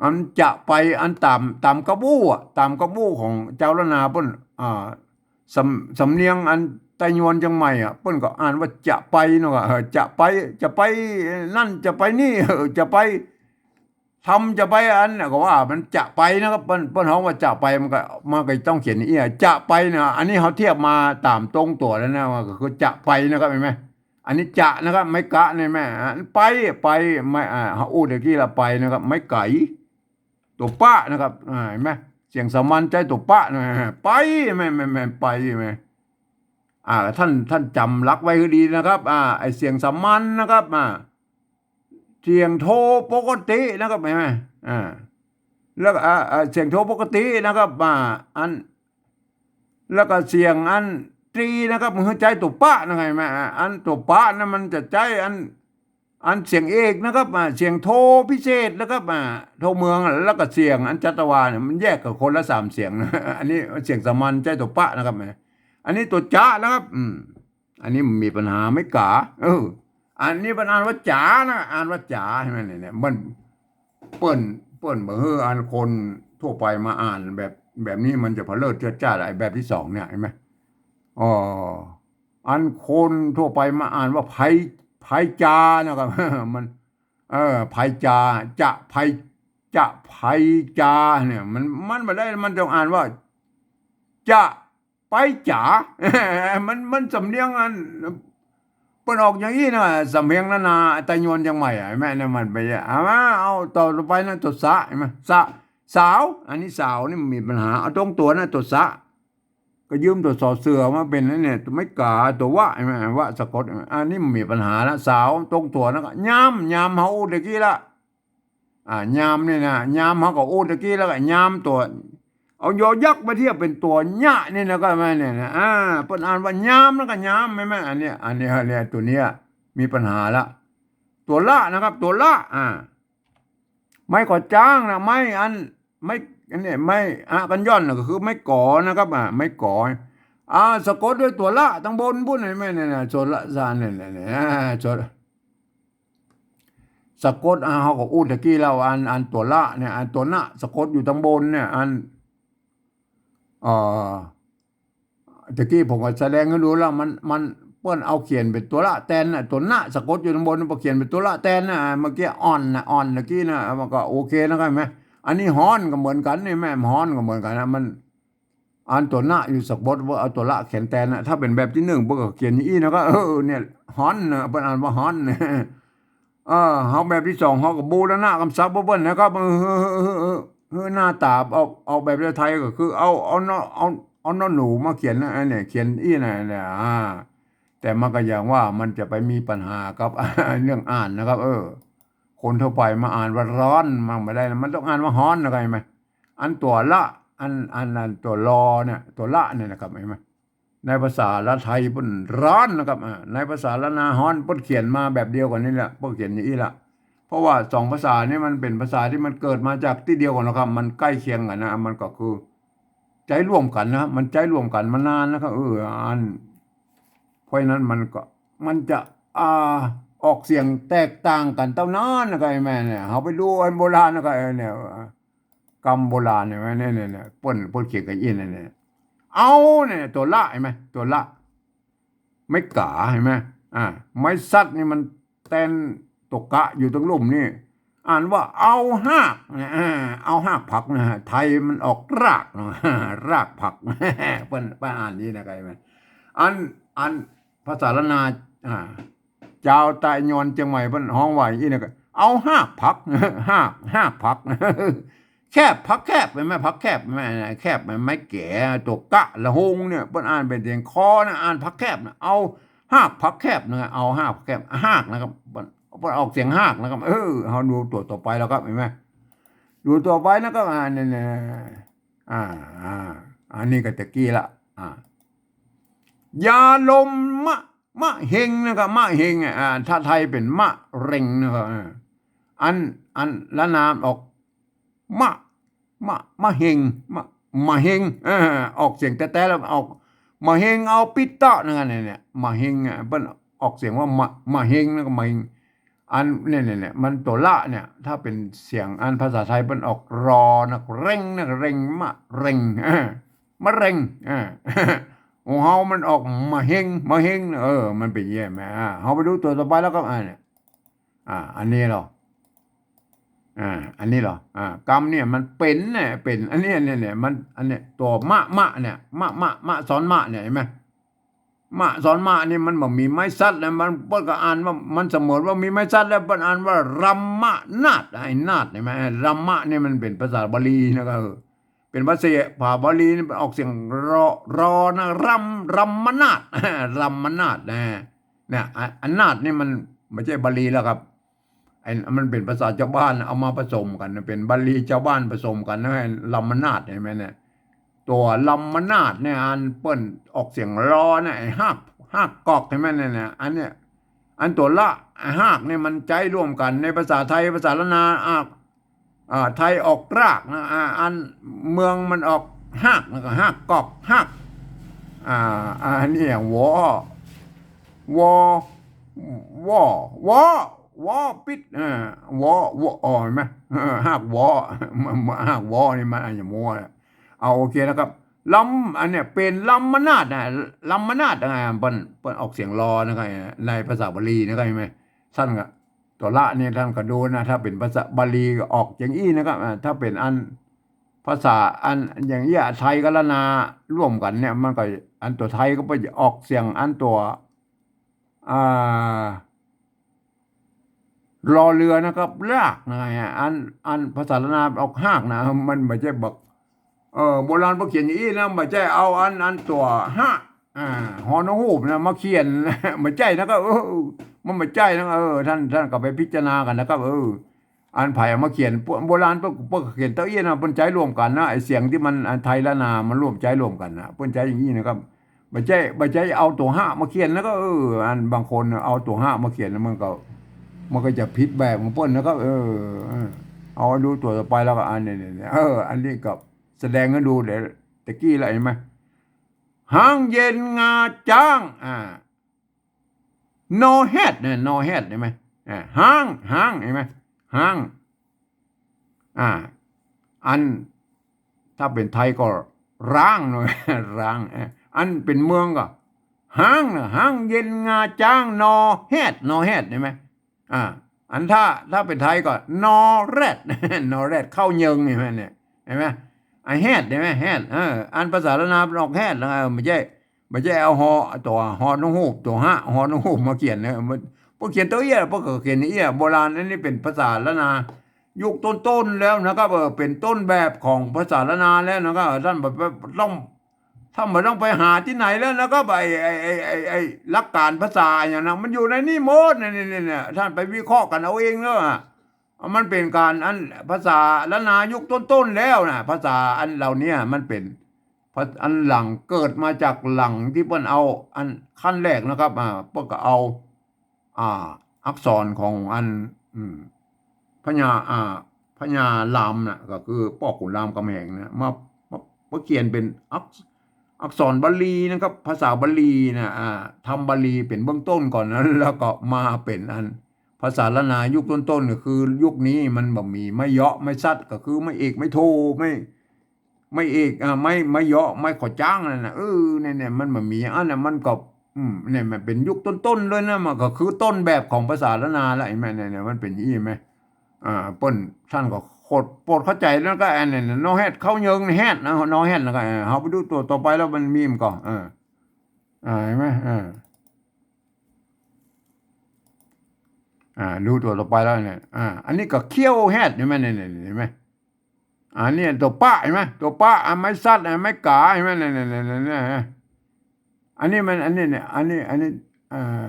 อันจะไป อันต๋าม ต๋ามกะบู้อะ ต๋ามกะบู้ของจาวล้านนาเปิ้น อ่า สำ สำเนียงอันไตยวนเจียงใหม่อะ เปิ้นก็อ่านว่าจะไปเนาะ เออ จะไป จะไปนั่น จะไปนี่ เออ จะไปทำ จะไปอันน่ะ ก็ว่ามันจะไปนะครับ เปิ้น เปิ้นฮ้องว่าจะไป มันก็ มันก็ต้องเขียนอี้อะ จะไปนะ อันนี้เฮาเทียบมาต๋ามตรงตั๋วแล้วนะ ว่าก็คือจะไปนะครับ หันก่อ อันนี้จะนะครับ ไม้กะเนี่ยแม่ อ่ะ ไป ไป ไม้ อ่า เฮาอู้เต๊ากี้ละไปนะครับ ไม้ไก๋ ตั๋วปะนะครับ อ่า หันก่อ เสียงสามัญใจ๊ตั๋วปะนะ ไป แม่ แม่ แม่ ไป แม่ อ่า ท่าน ท่านจ๋ำหลักไว้หื้อดีนะครับ อ่า ไอ้เสียงสามัญนะครับ อ่า เสียงโทปกตินะครับ หันก่อ อ่า แล้วก็ อ่า อ่า เสียงโทปกตินะครับ อ่า อัน แล้วก็เสียงอันตรีนะครับ มันคือใจ๊ตั๋วปะนะครับ เห็นไหม อ่า อันตั๋วปะนั้นมันจะใจ๊อัน อันเสียงเอกนะครับ อ่า เสียงโทพิเศษนะครับ อ่า โทเมือง แล้วก็เสียงอันจัตวาเนี่ย มันแยกกั๋นคนละสามเสียงนะ อันนี้เสียงสามัญใจ๊ตั๋วปะนะครับ อันนี้ตั๋วจะนะครับ อืม อันนี้มันมีปัญหาไหมกา เออ อันนี้มันอ่านว่าจ๋านะ อ่านว่าจ๋า ใช่ไหมเนี่ย เนี่ย มัน เปิ้น เปิ้นบ่หื้ออันคนทั่วไปมาอ่านแบบ แบบนี้มันจะเผลอเจิดจ้าด ไอ้แบบที่สองเนี่ย เห็นไหม อ๋อ อันคนทั่วไปมาอ่านว่าไพ ไพจานะครับ มัน เออ ไพจา จะไพ จะไพจาเนี่ย มัน มันบ่ได้ มันต้องอ่านว่า จะ ไปจ๋า มัน มันสำเนียงอัน เปิ้นออกอย่างอี้นะ สำเนียงนานา ไตยวนเจียงใหม่อะ แม่เนี่ยมันไป เอามา เอาต่อไปนะ ตั๋วสะ เห็นไหม สะ สาว อันนี้สาวนี่มันมีปัญหา เอาตรงตั๋วนะ ตั๋วสะ ก็ยืมตั๋วสอเสือมาเป๋นอันเนี่ย ตั๋วไม้กา ตั๋ววะ เห็นไหม วะสะกด อันนี้มันมีปัญหาละ สาว ตรงตั๋วนะ ก็ยาม ยามเฮาอู้ตะกี้ละ อ่า ยามนี่นะ ยามเฮาก็อู้ตะกี้แล้วก็ยามตั๋ว เอายอยักษ์มาเทียบเป๋นตั๋วเยียะนี่นะ ก็แม่เนี่ยนะ อ่า เปิ้นอ่านว่ายามแล้วก็ยาม แม่นไหม อันเนี้ย อันเนี้ย อันเนี้ย ตั๋วเนี้ยมีปัญหาละ ตั๋วละนะครับ ตั๋วละ อ่า ไม้ก่อจ๊างนะ ไม้อัน ไม้ อันเนี้ย ไม้อะกัญญอนน่ะ ก็คือไม้ก๋อนะครับ อ่า ไม้ก๋อ อ่า สะกดด้วยตั๋วละตังบนปุ้น เห็นไหมเนี่ยนะ ตั๋วละ สะ เนี่ย เนี่ย เนี่ย อ่า ตั๋ว สะกด อ่า เฮาก็อู้ตะกี้แล้ว อัน อันตั๋วละเนี่ย อันตั๋วนะ สะกดอยู่ตังบนเนี่ย อัน เอ่อ ตะกี้ผมก็แสดงหื้อดูแล้ว มัน มัน เปิ้นเอาเขียนเป๋นตั๋วละแตนน่ะ ตั๋วนะ สะกดอยู่ตังบน พอเขียนเป๋นตั๋วละแตนน่ะ เมื่อกี้อ่อนน่ะ อ่อนตะกี้น่ะ มันก็โอเคนะครับ เห็นไหม อันนี้ฮ้อนก็เหมือนกั๋นนี่แม่ ฮ้อนก็เหมือนกั๋นนะ มัน อันตั๋วนะอยู่สะกด เปิ้นเอาตั๋วละเขียนแตนน่ะ ถ้าเป๋นแบบตี้นึ่ง เปิ้นก็เขียนอย่างอี้นะ ก็ เออ เนี่ย ฮ้อนน่ะ เปิ้นอ่านว่าฮ้อน เออ เฮาแบบตี้สอง เฮาก็บูรณะกำศัพท์เปิ้นนะครับ เออ เออ หน้าต๋า เอา เอาแบบไทยก็คือ เอา เอานอ เอา เอานอหนูมาเขียนนะ อันเนี่ย เขียนอี้นะ เนี่ย อ่า แต่มันก็อย่างว่า มันจะไปมีปัญหากับ เรื่องอ่านนะครับ เออ คนทั่วไปมาอ่านว่าร้อน มันบ่ได้นะ มันต้องอ่านว่าฮ้อนนะครับ เห็นไหม อันตั๋วละ อัน อัน อันตั๋วลอเนี่ย ตั๋วละเนี่ยนะครับ เห็นไหม ในภาษาละไทยเปิ้นฮ้อนนะครับ อ่า ในภาษาละนาฮ้อนเปิ้นเขียนมาแบบเดียวกั๋นนี่แหละ เปิ้นเขียนอย่างอี้ละ เพราะว่าสองภาษานี่มันเป๋นภาษาตี้มันเกิดมาจากตี้เดียวกั๋นนะครับ มันใก้เคียงกั๋นนะ มันก็คือใจ๊ร่วมกั๋นนะ มันใจ๊ร่วมกั๋นมานานนะครับ เออ อัน เพราะฉะนั้นมันก็ มันจะ อ่า ออกเสียงแตกต่างกั๋นเต้านั้นนะครับ ไอ้แม่เนี่ย เฮาไปดูอันโบราณนะครับ ไอ้เนี่ย กำโบราณเห็นไหม เนี่ย เนี่ย เนี่ย เปิ้น เปิ้นเขียนกั๋นอี้เนี่ย เนี่ย เอาเนี่ย ตั๋วละ เห็นไหม ตั๋วละ ไม้ก๋า เห็นไหม อ่า ไม้สัตว์นี่มันแตนตั๋วกะอยู่ตังลุ่มนี่ อ่านว่าเอาฮากเนี่ย อ่า เอาฮากผักนะฮะ ไทยมันออกรากเนาะ รากผัก เปิ้น เปิ้นอ่านอย่างอี้นะครับ ไอ้แม่ อัน อันภาษาละนา อ่า จาวไตยวนเจียงใหม่เปิ้นฮ้องว่าอย่างอี้นะ ก็เอาฮากผัก ฮาก ฮากผัก แคบ ผักแคบ เห็นไหม ผักแคบ เห็นไหม แคบ ไม้แก๋ ตั๋วกะ ละหงเนี่ย เปิ้นอ่านเป๋นเสียงคอนะ อ่านผักแคบนะ เอาฮากผักแคบนะ เอาฮากผักแคบ ฮากนะครับ เปิ้น เปิ้นออกเสียงฮากนะครับ เออ เฮาดูตั๋วต่อไปแล้วครับ เห็นไหม ดูตั๋วไปนะครับ อ่า เนี่ย เนี่ย อ่า อ่า อันนี้ก็ตะกี้ละ อ่า ยาลมมะ มะเฮงนะครับ มะเฮง อ่ะ อ่า ถ้าไทยเป๋นมะเร็งนะครับ อ่า อัน อันละนามออก มะ มะ มะเฮง มะ มะเฮง เออ ออกเสียงแต๊ๆ แล้วออก มะเฮงเอาปิ๊ดเตาะนะครับ เนี่ย เนี่ย มะเฮง อ่ะ เปิ้นออกเสียงว่ามะ มะเฮง แล้วก็มะเฮง อัน เนี่ย เนี่ย เนี่ย มันตั๋วละเนี่ย ถ้าเป๋นเสียงอันภาษาไทยเปิ้นออกรอนะ เร็งนะ เร็ง มะเร็ง เออ มะเร็ง เออ ของเฮามันออกมะเฮง มะเฮง เออ มันเป๋นอย่างอี้แหม อ่า เฮาไปดูตั๋วต่อไปแล้วครับ อ่า เนี่ย อ่า อันนี้เหรอ อ่า อันนี้เหรอ อ่า กำเนี่ยมันเป๋นเนี่ย เป๋น อันเนี้ย เนี่ย เนี่ย มัน อันเนี้ย ตั๋วมะ มะเนี่ย มะ มะ มะซ้อนมะเนี่ย เห็นไหม มะซ้อนมะนี่มันบ่มีไม้สัตว์นะ มัน เปิ้นก็อ่านว่า มันเสมือนว่ามีไม้สัตว์แล้ว เปิ้นอ่านว่ารำมะนาด ไอ้นาด เห็นไหม รำมะนี่มันเป๋นภาษาบาลีนะ ก็ เออ เป๋นภาษา ภาษาบาลีนี่มันออกเสียงรอ รอนะ รำ รำมะนาด รำมะนาดนะ เนี่ย อ่ะ อันนาดนี่มันบ่ใจ้บาลีแล้วครับ ไอ้ มันเป๋นภาษาจาวบ้าน เอามาผสมกั๋น เป๋นบาลีจาวบ้านผสมกั๋นนะ ไอ้ลำมะนาด หันก่อ เนี่ย ตั๋วลำมะนาดเนี่ย อันเปิ้นออกเสียงลอนะ ไอ้ฮาก ฮากกอก หันก่อ เนี่ยนะ อันเนี้ย อันตั๋วละ ไอ้ฮากเนี่ย มันใจ๊ร่วมกั๋นในภาษาไทย ภาษาล้านนา อ่ะ อ่า ไทยออกรากนะ อ่า อันเมืองมันออกฮากนะ ก็ฮากกอก ฮาก อ่า อันนี้อย่างวอ วอ วอ วอ วอ ปิด อ่า วอ วอ อ๋อ หันก่อ เออ ฮากวอ ฮากวอนี่มันอันอย่างวอนะ เอา โอเคนะครับ ลำ อันเนี้ยเป๋นลำมะนาดนะ ลำมะนาดนะ เปิ้น เปิ้นออกเสียงลอนะครับ ในภาษาบาลีนะครับ หันก่อ หันก่อ ตั๋วละเนี่ยหันก่อดูนะ ถ้าเป๋นภาษาบาลีก็ออกอย่างอี้นะครับ อ่า ถ้าเป๋นอันภาษาอันอย่างอี้ ไทยกับล้านนาร่วมกั๋นเนี่ย มันก็ อันตั๋วไทยก็ไปออกเสียงอันตั๋ว อ่า รอเรือนะครับ รากนะฮะ อัน อันภาษาล้านนาออกฮากนะ มันบ่ใจ้บอก เออ โบราณเปิ้นเขียนอย่างอี้นะ บ่ใจ้เอาอัน อันตั๋วฮะ อ่า ฮอนกฮูกนะ มาเขียน บ่ใจ้นะครับ เออ มันบ่ใจ้นะ เออ ท่าน ท่านก็ไปพิจารณากั๋นนะครับ เออ อันใผเอามาเขียน โบราณเปิ้น เปิ้นเขียนเต้าอี้นะ เปิ้นใจ๊ร่วมกั๋นนะ ไอ้เสียงตี้มัน อันไทยล้านนา มันร่วมใจ๊ร่วมกั๋นนะ เปิ้นใจ๊อย่างอี้นะครับ บ่ใจ้ บ่ใจ้เอาตั๋วฮะมาเขียนแล้วก็ เออ อันบางคนเอาตั๋วฮะมาเขียนแล้วมันก็ มันก็จะผิดแบบของเปิ้นนะครับ เออ เออ เอาดูตั๋วต่อไปแล้วก็ อันนี้ เนี่ย เนี่ย เออ อันนี้ก็แสดงหื้อดูเดี๋ยวตะกี้แล้ว หันก่อ หางเย็นงาจ๊าง อ่า นอแฮดเนี่ย นอแฮด หันก่อ อ่า หาง หาง หันก่อ หาง อ่า อัน ถ้าเป๋นไทยก็ร้างเนาะ ร้าง เออ อันเป๋นเมืองก็ หางเนาะ หางเย็นงาจ๊าง นอแฮด นอแฮด หันก่อ อ่า อันถ้า ถ้าเป๋นไทยก็ นอแรด นอแรด เข้าเยิง หันก่อ เนี่ย หันก่อ ไอ้แฮด หันก่อ แฮด เออ อันภาษาล้านนามันออกแฮดนะ เออ บ่ใจ้ บ่ใจ้เอาฮอ ตั๋วฮอนกฮูก ตั๋วฮะ ฮอนกฮูกมาเขียนนะ มัน เปิ้นเขียนเต้าอี้ เปิ้นก็เขียนอี้ โบราณ อันนี้เป๋นภาษาล้านนา ยุคต้นๆแล้วนะครับ เออ เป๋นต้นแบบของภาษาล้านนาแล้วนะครับ ท่านบ่ บ่ต้อง ท่านบ่ต้องไปหาตี้ไหนแล้วนะครับ ไอ้ ไอ้ ไอ้ ไอ้ ไอ้หลักการภาษาอย่างนั้น มันอยู่ในนี่หมด นี่ นี่ นี่ เนี่ย ท่านไปวิเคราะห์กั๋นเอาเองเนาะ มันเป๋นก๋านอันภาษาล้านนายุคต้นๆแล้วนะ ภาษาอันเหล่านี้มันเป๋น อันหลังเกิดมาจากหลังตี้เปิ้นเอาอันขั้นแรกนะครับ อ่า เปิ้นก็เอา อ่า อักษรของอัน อืม พญา อ่า พญารามน่ะ ก็คือป้อขุนรามคำแหงน่ะ มา มา มาเขียนเป๋นอัก อักษรบาลีนะครับ ภาษาบาลีน่ะ อ่า ทำบาลีเป๋นเบื้องต้นก่อนนะ แล้วก็มาเป๋นอัน ภาษาล้านนายุคต้นๆ ก็คือยุคนี้มันบ่มีไม้เยาะไม้ซัด ก็คือไม้เอกไม้โท ไม้ ไม้เอก อ่า ไม้ ไม้เยาะ ไม้ขอจ๊างนั่นน่ะ เออ เนี่ย เนี่ย มันบ่มีอันน่ะ มันก็ อืม เนี่ย มันเป๋นยุคต้นๆเลยนะ มันก็คือต้นแบบของภาษาล้านนาละ หันก่อ เนี่ย เนี่ย มันเป๋นอย่างอี้ หันก่อ อ่า เปิ้น ท่านก็โคตรโปรดเข้าใจ๋แล้วก็ อันนี้นะ นอแฮด เข้าเยิง แฮดนะ นอแฮด แล้วก็ เออ เฮาไปดูตั๋วต่อไปแล้วมันมีมันก็ เออ อ่า หันก่อ เออ อ่า ดูตั๋วต่อไปแล้วเนี่ย อ่า อันนี้ก็เขี้ยวแฮด หันก่อ เนี่ย เนี่ย หันก่อ อันนี้ตั๋วปะ หันก่อ ตั๋วปะ อ่ะ ไม้ซัด อ่ะ ไม้ก๋า หันก่อ เนี่ย เนี่ย เนี่ย เนี่ย เนี่ย อันนี้มัน อันนี้เนี่ย อันนี้ อันนี้ อ่า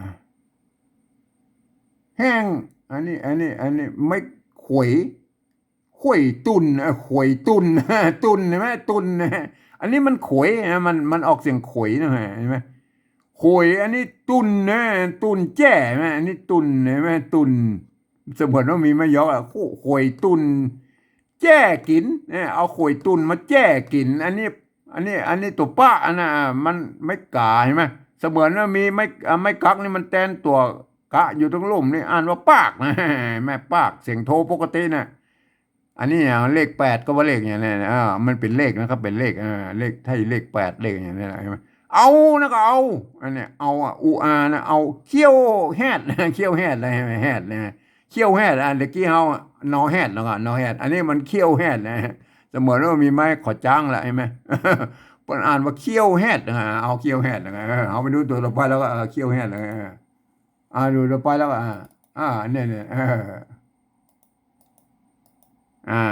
แฮง อันนี้ อันนี้ อันนี้ ไม้ขวย ขวยตุ่น อ่ะ ขวยตุ่น ตุ่น หันก่อ ตุ่น อันนี้มันขวยนะ มัน มันออกเสียงขวยนะ หันก่อ ขวย อันนี้ตุ่นนะ ตุ่นแจ้ หันก่อ อันนี้ตุ่น หันก่อ ตุ่น เสมือนว่ามีไม้เยาะอะ ขวยตุ่น แจ้กิ๋น เนี่ย เอาขวยตุ่นมาแจ้กิ๋น อันนี้ อันนี้ อันนี้ตั๋วปะ อันน่ะ มันไม้ก๋า หันก่อ เสมือนว่ามีไม้ อ่า ไม้กั๊กนี่มันแตนตั๋วกะอยู่ตรงลุ่มนี่ อ่านว่าปากนะ หันก่อ ปาก เสียงโทปกติน่ะ อันนี้อ่ะ เลขแปดก็ว่าเลขอย่างนี้นะ อ่า มันเป๋นเลขนะครับ เป๋นเลข อ่า เลขไทยเลขแปด เลขอย่างนี้นะ หันก่อ เอานะก็เอา อันเนี้ย เอาอ่ะ อูอานะ เอา เขี้ยวแฮด เขี้ยวแฮด อะไร แฮด นะ เขี้ยวแฮด อันตะกี้เฮา นอแฮด แล้วก็ นอแฮด อันนี้มันเขี้ยวแฮดนะ เสมือนว่ามีไม้ขอจ๊างละ หันก่อ เปิ้นอ่านว่าเขี้ยวแฮด อ่า เอาเขี้ยวแฮด อ่า เอาไปดูตั๋วต่อไปแล้วก็ เออ เขี้ยวแฮด อ่า อ่า ดูตั๋วไปแล้วก็ อ่า อ่า เนี่ย เนี่ย เออ อ่า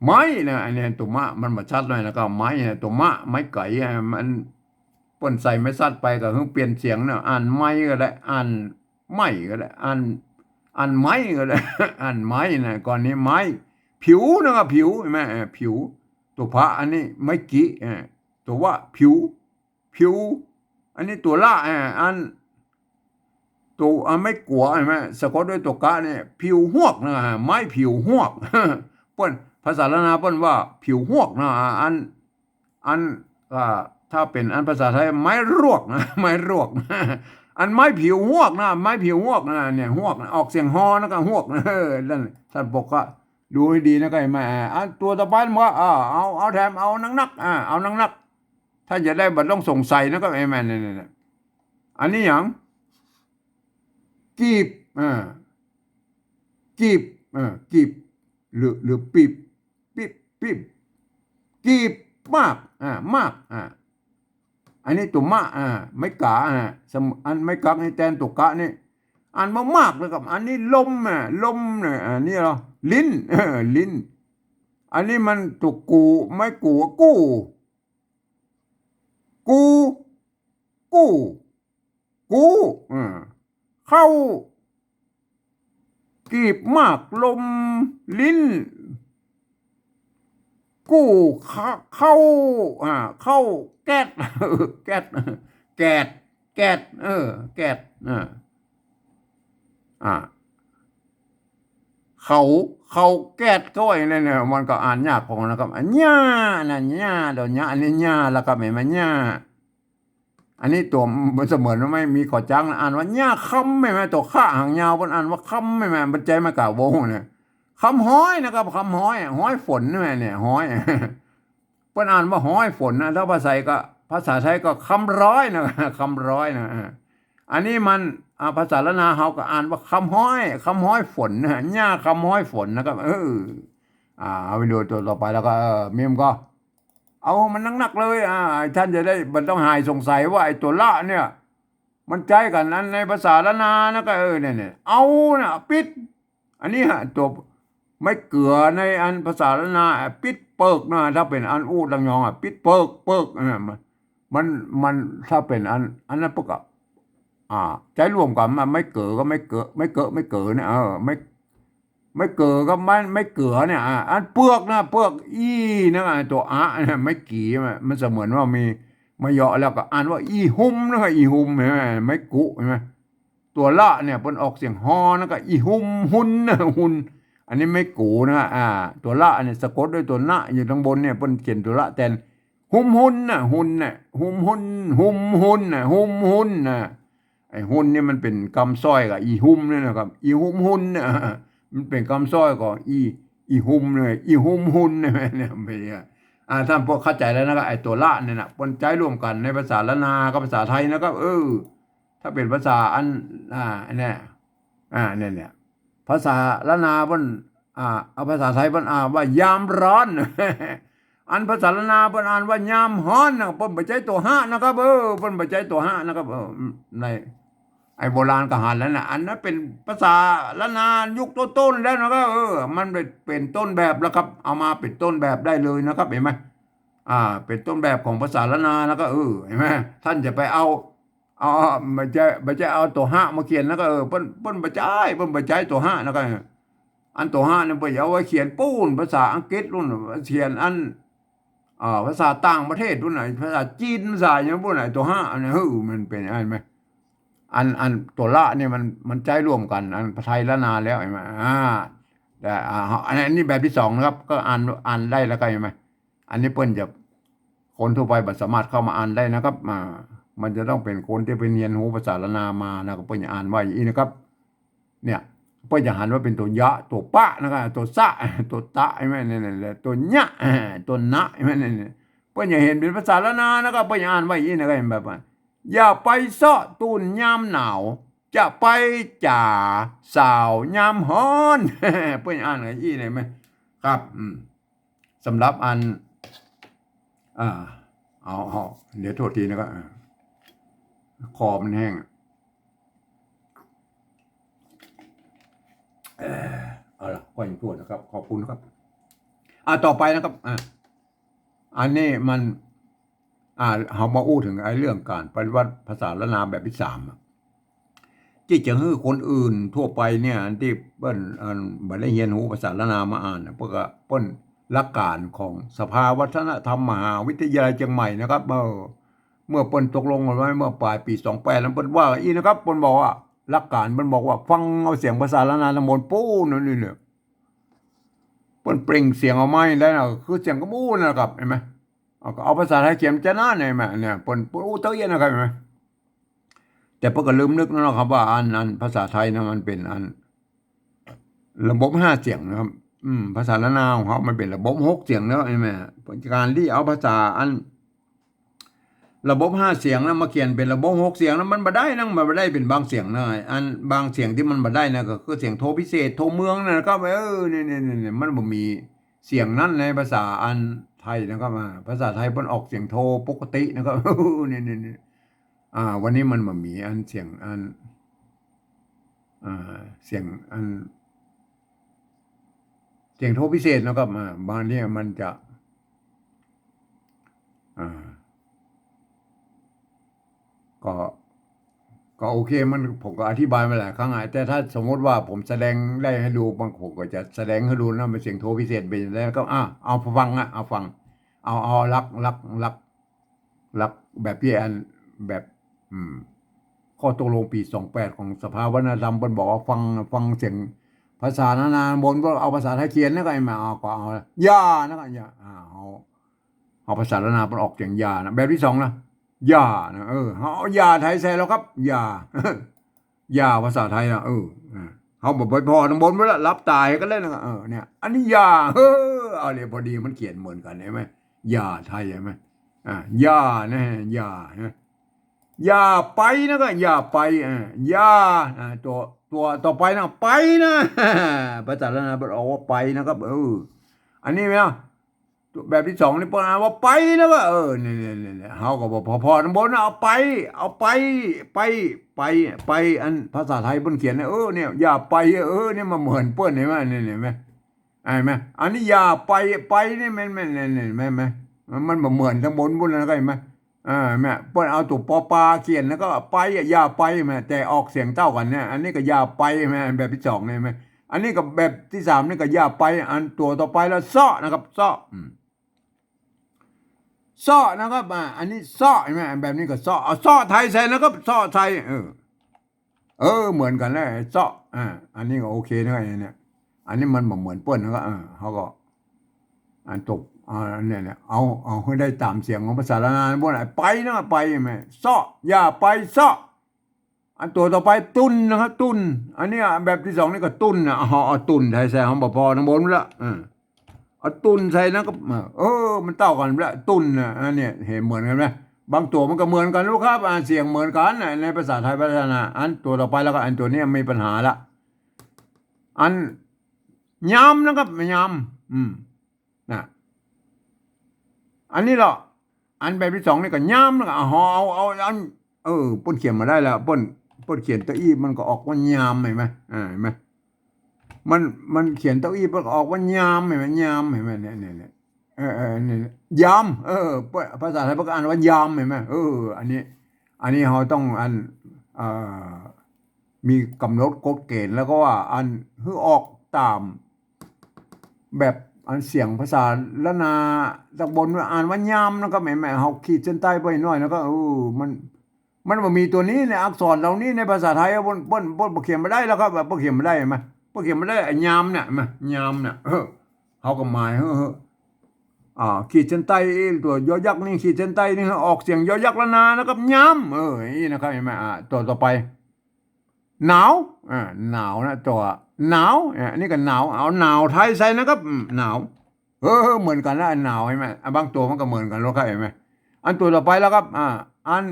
ไม้นะ อันนี้ตั๋วมะ มันบ่ซัดหน่อย แล้วก็ไม้นะ ตั๋วมะ ไม้ไก๋ อ่ะ มัน เปิ้นใส่ไม้ซัดไปก็คือเปลี่ยนเสียงนะ อ่านไม้ก็ได้ อ่านไม้ก็ได้ อ่าน อันไม้ก็ได้ อันไม้นะ ก่อนนี้ไม้ ผิวนะ ก็ผิว หันก่อ เออ ผิว ตั๋วผะ อันนี้ไม้กิ เออ ตั๋ววะ ผิว ผิว อันนี้ตั๋วละ เออ อัน ตั๋ว อันไม้กั๋ว หันก่อ สะกดด้วยตั๋วกะเนี่ย ผิวฮวกนะ ไม้ผิวฮวก เปิ้น ภาษาล้านนาเปิ้นว่าผิวฮวกนะ อัน อัน อ่า ถ้าเป๋นอันภาษาไทย ไม้รวกนะ ไม้รวกนะ อันไม้ผิวฮวกนะ ไม้ผิวฮวกนะ เนี่ย ฮวกนะ ออกเสียงฮอนะ ก็ฮวกนะ เออ นั่น ต้านปกก็ดูหื้อดีนะ ก็หันก่อ อ่า อันตั๋วต่อไปมันว่า อ่า เอา เอาแถม เอานักๆ อ่า เอานักๆ ต้านจะได้บ่ต้องสงสัยนะ ก็หันก่อ เนี่ย เนี่ย อันนี้หยัง กีบ อ่า กีบ อ่า กีบ หรือ หรือปีบ ปีบ ปีบ กีบหมาก อ่า หมาก อ่า อันนี้ตั๋วมะ อ่า ไม้ก๋า อ่า สม- อันไม้กั๊กนี่แตนตั๋วกะนี่ อ่านว่ามากนะครับ อันนี้ลม อ่า ลมเนี่ย อันนี้เหรอ ลิ้น เออ ลิ้น อันนี้มันตั๋วกู ไม้กู กู้ กู กู้ กู้ อ่า เข้า กีบหมาก ลม ลิ้น กู้ เข้า เข้า อ่า เข้า แก๊ด แก๊ด แก๊ด แก๊ด เออ แก๊ด อ่า อ่า เขา เขาแก๊ด เขาว่าอย่างนั้นเนี่ย มันก็อ่านยากของนะครับ อันหญ้านะ หญ้า เดี๋ยวหญ้า อันนี้หญ้าแล้วครับ หันก่อ หญ้า อันนี้ตั๋วมันเสมือนว่าไม่มีขอจั๊งนะ อ่านว่าหญ้าคำ หันก่อ ตั๋วคะหางยาว เปิ้นอ่านว่าคำ หันก่อ มันใจ๊มาก่าวงเนี่ย คำฮ้อยนะครับ คำฮ้อย ฮ้อยฝนเนี่ย เนี่ย ฮ้อย เปิ้นอ่านว่าฮ้อยฝนนะ ถ้าภาษาไทยก็ ภาษาไทยก็คำฮ้อยนะ คำฮ้อยนะ อ่า อันนี้มัน อ่า ภาษาล้านนาเฮาก็อ่านว่าคำฮ้อย คำฮ้อยฝนนะ หญ้าคำฮ้อยฝนนะครับ เออ อ่า เอาไปดูตั๋วต่อไปแล้วก็ เออ มีมก็ เอามันนักๆ เลย อ่า ต้านจะได้บ่ต้องหายสงสัยว่าไอ้ตั๋วละเนี่ย มันใจ๊กั๋นอันในภาษาล้านนานะ ก็ เออ เนี่ย เนี่ย เอานะ ปิ๊ด อันนี้ฮะ ตั๋วไม้เกือในอันภาษาล้านนา ปิ๊ดเปิกนะ ถ้าเป๋นอันอู้ตังยองอ่ะ ปิ๊ดเปิก เปิก อ่า มัน มัน มัน ถ้าเป๋นอัน อันนั้นเปิ้นก็ อ่า ใจ๊ร่วมกั๋นมา ไม้เกือก็ไม้เกือ ไม้เกือ ไม้เกือเนี่ย เออ ไม้ ไม้เกือกับไม้ ไม้เกือเนี่ย อ่า อันเปือกนะ เปือก อี้นะ ตั๋วอะเนี่ย ไม้กี๋ มัน มันเสมือนว่ามี มาเยาะแล้วก็อ่านว่าอี้ฮุมนะ อี้ฮุม หันก่อ ไม้กุ หันก่อ ตั๋วละเนี่ยเปิ้นออกเสียงฮอนะ ก็อี้ฮุม ฮุนนะ ฮุน อันนี้ไม้กูนะ อ่า ตั๋วละเนี่ยสะกดด้วยตั๋วนะ อยู่ตังบนเนี่ยเปิ้นเขียนตั๋วละแตน ฮุมฮุนนะ ฮุนนะ ฮุมฮุน ฮุมฮุนนะ ฮุมฮุนนะ ไอ้ฮุนนี่มันเป๋นกำซ้อยกับอี้ฮุมเนี่ยนะครับ อี้ฮุมฮุนนะ มันเป๋นกำซ้อยกับอี้ อี้ฮุมเนี่ย อี้ฮุมฮุนเนี่ย เนี่ย เป๋นอย่างเงี้ย อ่า ต้านปกเข้าใจ๋แล้วนะครับ ไอ้ตั๋วละเนี่ยนะ เปิ้นใจ๊ร่วมกั๋นในภาษาล้านนากับภาษาไทยนะครับ เออ ถ้าเป๋นภาษาอัน อ่า อันเนี้ย อ่า เนี่ย เนี่ย ภาษาล้านนาเปิ้น อ่า เอาภาษาไทยเปิ้นอ่านว่ายามร้อน อันภาษาล้านนาเปิ้นอ่านว่ายามฮ้อนนะ เปิ้นบ่ใจ๊ตั๋วฮะนะครับ เออ เปิ้นบ่ใจ๊ตั๋วฮะนะครับ เออ ใน ไอ้โบราณก็หันแล้วนะ อันนั้นเป๋นภาษาล้านนายุคต้นๆ แล้วนะครับ เออ มันเป๋น เป๋นต้นแบบแล้วครับ เอามาเป๋นต้นแบบได้เลยนะครับ หันก่อ อ่า เป๋นต้นแบบของภาษาล้านนานะครับ เออ หันก่อ ต้านจะไปเอา เอา เอา บ่ใจ้ บ่ใจ้เอาตั๋วฮะมาเขียนนะครับ เออ เปิ้น เปิ้นบ่ใจ๊ เปิ้นบ่ใจ๊ตั๋วฮะนะครับ อันตั๋วฮะเนี่ยเปิ้นเอาไว้เขียนปู๊น ภาษาอังกฤษปู๊น เขียนอัน อ่า ภาษาต่างประเทศปู๊นน่ะ ภาษาจีน ภาษาหยังปู๊นน่ะ ตั๋วฮะอันนี้ เฮ้อ มันเป๋นอันไหม อัน อันตั๋วละเนี่ยมัน มันใจ๊ร่วมกั๋น อันไทยล้านนาแล้วหันก่อ อ่า แต่ อ่า อันนี้ อันนี้แบบตี้สองนะครับ ก็อ่าน อ่านได้แล้วก็หันก่อ อันนี้เปิ้นจะ คนทั่วไปบ่สามารถเข้ามาอ่านได้นะครับ อ่า มันจะต้องเป๋นคนตี้ไปเฮียนฮู้ภาษาล้านนามานะครับ เปิ้นจะอ่านว่าอย่างอี้นะครับ เนี่ย เปิ้นจะหันว่าเป๋นตั๋วยะ ตั๋วปะนะครับ ตั๋วสะ ตั๋วตะ หันก่อ เนี่ย เนี่ย ตั๋วยะ ตั๋วนะ หันก่อ เนี่ย เนี่ย เปิ้นจะหันเป๋นภาษาล้านนานะครับ เปิ้นจะอ่านว่าอย่างอี้นะครับ หันก่อ แบบว่า อย่าไปเซาะตูนยามหนาว จะไปจ๋าสาวยามฮ้อน เปิ้นจะอ่านอย่างอี้เลยไหม ครับ อืม สำหรับอัน อ่า เอา เอา เดี๋ยวโทษทีนะครับ อ่า คอมันแห้ง เอ่อ เอาละ ก็ยังโทษนะครับ ขอบคุณครับ อ่า ต่อไปนะครับ อ่า อันนี้มัน อ่า เฮามาอู้เถิงไอ้เรื่องก๋านปฏิวัติภาษาล้านนาแบบตี้สามอะ ตี้จะหื้อคนอื่นทั่วไปเนี่ย ตี้เปิ้น อัน บ่ได้เฮียนฮู้ภาษาล้านนามาอ่านน่ะ เปิ้นก็ เปิ้นหลักการของสภาวัฒนธรรมมหาวิทยาลัยเชียงใหม่นะครับ เมื่อ เมื่อเปิ้นตกลงกันไว้เมื่อปลายปี๋สองแปดนั้น เปิ้นว่าอี้นะครับ เปิ้นบอกว่า หลักการเปิ้นบอกว่า ฟังเอาเสียงภาษาล้านนาตังบนปู๊นนี่เนี่ย เปิ้นเปล่งเสียงออกมาได้นะ คือเสียงกำอู้นะครับ หันก่อ เอาภาษาไทยเขียนจะนั้น หันก่อ เนี่ย เปิ้น เปิ้นอู้เต๊อะเยียะนะครับ หันก่อ แต่เปิ้นก็ลืมนึกแล้วเนาะครับว่าอัน อันภาษาไทยนะมันเป๋นอันระบบห้าเสียงนะครับ อืม ภาษาล้านนาของเฮามันเป๋นระบบหกเสียงเนาะ หันก่อ ก๋านตี้เอาภาษาอันระบบห้าเสียงนะมาเขียนเป๋นระบบหกเสียงนะ มันบ่ได้นะ มันบ่ได้เป๋นบางเสียงนะ อันบางเสียงตี้มันบ่ได้นะ ก็คือเสียงโทพิเศษ โทเมืองนะครับ เออ นี่ นี่ นี่ นี่ มันบ่มีเสียงนั้นในภาษาอันไทยนะครับ อ่า ภาษาไทยเปิ้นออกเสียงโทปกตินะครับ นี่ นี่ นี่ อ่า วันนี้มันบ่มีอันเสียงอัน อ่า เสียงอัน เสียงโทพิเศษนะครับ อ่า บางทีมันจะ อ่า ก็ ก็โอเค มัน ผมก็อธิบายมาหลายครั้งอะ แต่ถ้าสมมติว่าผมแสดงได้หื้อดู บาง ผมก็จะแสดงหื้อดูนะ มันเสียงโทพิเศษเป๋นจะใด ก็ อ่า เอาฟังอะ เอาฟัง เอา เอาหลัก หลัก หลัก หลักแบบตี้อัน แบบ อืม ข้อตกลงปี๋สองแปดของสภาวัฒนธรรม เปิ้นบอกว่าฟัง ฟังเสียงภาษาล้านนาบน ก็เอาภาษาไทยเขียนนะ ก็หันก่อ เอา ก็เอา อย่า นะ ก็อย่า อ่า เอา เอาภาษาล้านนาเปิ้นออกเสียงอย่านะ แบบตี้สองนะ อย่านะ เออ เอาอย่าไทยใส่แล้วครับ อย่า อย่าภาษาไทยนะ เออ อ่า เฮาบ่ไปผ่อตังบนไว้ละ หลับต๋ากั๋นเลยนะ เออ เนี่ย อันนี้อย่า เออ เอาเลย พอดีมันเขียนเหมือนกั๋น หันก่อ อย่าไทย หันก่อ อ่า อย่านะ อย่านะ อย่าไปนะ ก็อย่าไป อ่า อย่า อ่า ตั๋ว ตั๋วต่อไปนะ ไปนะ ภาษาล้านนาเปิ้นออกว่าไปนะครับ เออ อันนี้ไหมนะ แบบตี้สองนี่เปิ้นอ่านว่าไปนะ ก็ เออ นี่ นี่ นี่ นี่ เฮาก็บอกผ่อๆตังบนนะ เอาไป เอาไป ไป ไป ไป อันภาษาไทยเปิ้นเขียนนะ เออ เนี่ย อย่าไป เออ เนี่ย มันเหมือนเปิ้น หันก่อ นี่ หันก่อ หันก่อ อันนี้อย่าไป ไป นี่มัน มัน นี่ นี่ หันก่อ มัน มันบ่เหมือนตังบนปู๊นนะ หันก่อ อ่า แม่ เปิ้นเอาตั๋วปอปาเขียนแล้วก็ไปอะ อย่าไปแม่ แต่ออกเสียงเต้ากั๋นเนี่ย อันนี้ก็อย่าไปแม่ แบบตี้สองเนี่ยแม่ อันนี้ก็แบบตี้สามนี่ก็อย่าไป อันตั๋วต่อไปแล้ว เซาะนะครับ เซาะ อืม เซาะนะครับ อ่า อันนี้เซาะหันก่อ แบบนี้ก็เซาะ เอาเซาะไทยใส่นะครับ เซาะไทย เออ เออ เหมือนกั๋นแหละ เซาะ อ่า อันนี้ก็โอเคนะ อันเนี้ย อันนี้มันบ่เหมือนเปิ้นนะ ก็ อ่า เฮาก็ อันตก อ่า อันเนี้ย เนี่ย เอา เอาหื้อได้ต๋ามเสียงของภาษาล้านนาบน ไปนะ ไปแม่ เซาะ อย่าไป เซาะ อันตั๋วต่อไป ตุ้นนะครับ ตุ้น อันเนี้ย แบบตี้สองนี่ก็ตุ้นนะ เอา เอาตุ้นไทยใส่ เฮาบ่ผ่อตังบนละ อ่า เอาตุ้นใส่นะ ก็ เออ มันเต้ากั๋นละ ตุ้นนะ อันเนี้ย หันเหมือนกั๋นไหม บางตั๋วมันก็เหมือนกั๋นลูกครับ อ่า เสียงเหมือนกั๋นนะ ในภาษาไทยพัฒนา อันตั๋วต่อไปแล้วก็ อันตั๋วนี้มีปัญหาละ อัน ยามนะครับ ยาม อืม นะ อันนี้เหรอ อันแบบตี้สองนี่ก็ยามนะครับ เอา เอา เอา อัน เออ เปิ้นเขียนบ่ได้แล้ว เปิ้น เปิ้นเขียนเต๊อะอี้ มันก็ออกว่ายาม หันก่อ อ่า หันก่อ มัน มันเขียนเต๊อะอี้ เปิ้นก็ออกว่ายาม หันก่อ ยาม หันก่อ เนี่ย เนี่ย เนี่ย เออ เออ เนี่ย ยาม เออ เปิ้น ภาษาไทยเปิ้นก็อ่านว่ายาม หันก่อ เออ อันนี้ อันนี้เฮาต้องอัน เอ่อ มีก๋ำหนดกฎเกณฑ์ แล้วก็ว่าอันหื้อออกต๋าม แบบอันเสียงภาษาล้านนาตังบนอ่านว่ายามนะครับ แม่ แม่ เฮาขีดเส้นใต้ไปหน่อยนะครับ เออ มัน มันบ่มีตั๋วนี้ในอักษรเหล่านี้ในภาษาไทยอะ เปิ้น เปิ้น เปิ้นบ่เขียนบ่ได้แล้วครับ เปิ้นเขียนบ่ได้หันก่อ เปิ้นเขียนบ่ได้ ไอ้ยามเนี่ย หันก่อ ยามเนี่ย เออ เฮาก็หมาย เออ เออ อ่า ขีดเส้นใต้ ไอ้ตั๋วยอยักษ์นี่ ขีดเส้นใต้นี่ ออกเสียงยอยักษ์ล้านนานะครับ ยาม เออ อย่างนี้นะครับ หันก่อ อ่า ตั๋วต่อไป หนาว อ่า หนาวนะ ตั๋วหนาว อ่า อันนี้ก็หนาว เอาหนาวไทยใส่นะครับ อืม หนาว เออ เหมือนกั๋นนะ หนาว หันก่อ อ่ะ บางตั๋วมันก็เหมือนกั๋นลูกครับ หันก่อ อันตั๋วต่อไปแล้วครับ อ่า อัน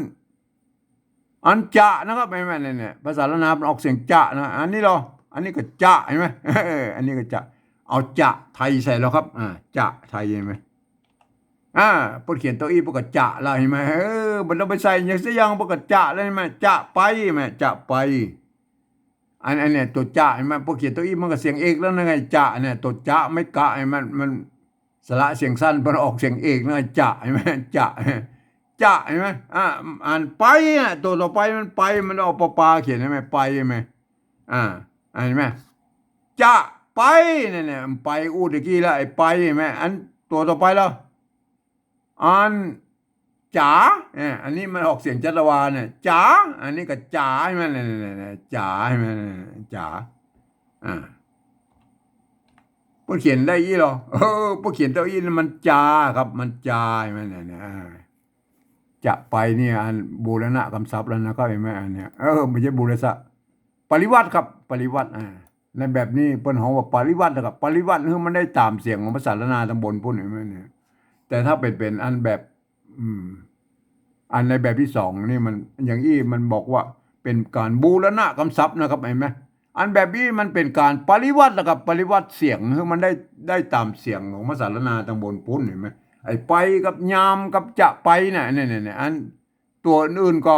อันจะนะครับ หันก่อ เนี่ย เนี่ย ภาษาล้านนามันออกเสียงจะนะ อันนี้เหรอ อันนี้ก็จะ หันก่อ เออ อันนี้ก็จะ เอาจะไทยใส่แล้วครับ อ่า จะไทย หันก่อ อ่า เปิ้นเขียนเต๊อะอี้ เปิ้นก็จะละ หันก่อ เออ บ่ต้องไปใส่หยังสักอย่าง เปิ้นก็จะละ หันก่อ จะไป หันก่อ จะไป อัน อันเนี่ย ตั๋วจะ หันก่อ เปิ้นเขียนเต๊อะอี้ มันก็เสียงเอกแล้วนะไง จะเนี่ย ตั๋วจะไม้กะ หันก่อ มัน มันสระเสียงสั้น เปิ้นออกเสียงเอกนะ จะ หันก่อ จะ จะ เห็นไหม อ่า อ่านไปอ่ะ ตั๋วต่อไปมันไป มันเอาปอปาเขียน เห็นไหม ไป เห็นไหม อ่า เห็นไหม จะไป เนี่ย เนี่ย ไปอู้ตะกี้แล้ว ไอ้ไป เห็นไหม อันตั๋วต่อไปแล้ว อัน จ๋า เนี่ย อันนี้มันออกเสียงจัตวาเนี่ย จ๋า อันนี้ก็จ๋า เห็นไหม เนี่ย เนี่ย เนี่ย จ๋า เห็นไหม เนี่ย จ๋า อ่า เปิ้นเขียนได้อี้เหรอ เออ เปิ้นเขียนได้อี้ มันจ๋าครับ มันจ๋า เห็นไหม เนี่ย เนี่ย อ่า จะไปเนี่ย อันบูรณะกำศัพท์แล้วนะครับ เห็นไหม อันเนี้ย เออ ไม่ใช่บูรณะ ปริวรรตครับ ปริวรรต อ่า ในแบบนี้เปิ้นฮ้องว่าปริวรรตนะครับ ปริวรรตหื้อมันได้ต๋ามเสียงของภาษาล้านนาตางบนปู๊น เห็นไหมเนี่ย แต่ถ้าเป๋น เป๋นอันแบบ อืม อันในแบบตี้สองนี่มัน อย่างอี้มันบอกว่าเป๋นก๋านบูรณะกำศัพท์นะครับ เห็นไหม อันแบบอี้มันเป๋นก๋านปริวรรตนะครับ ปริวรรตเสียงหื้อมันได้ ได้ต๋ามเสียงของภาษาล้านนาตางบนปู๊น เห็นไหม ไอ้ไปกับยามกับจะไปเนี่ย เนี่ย เนี่ย เนี่ย อันตั๋วอื่นๆก็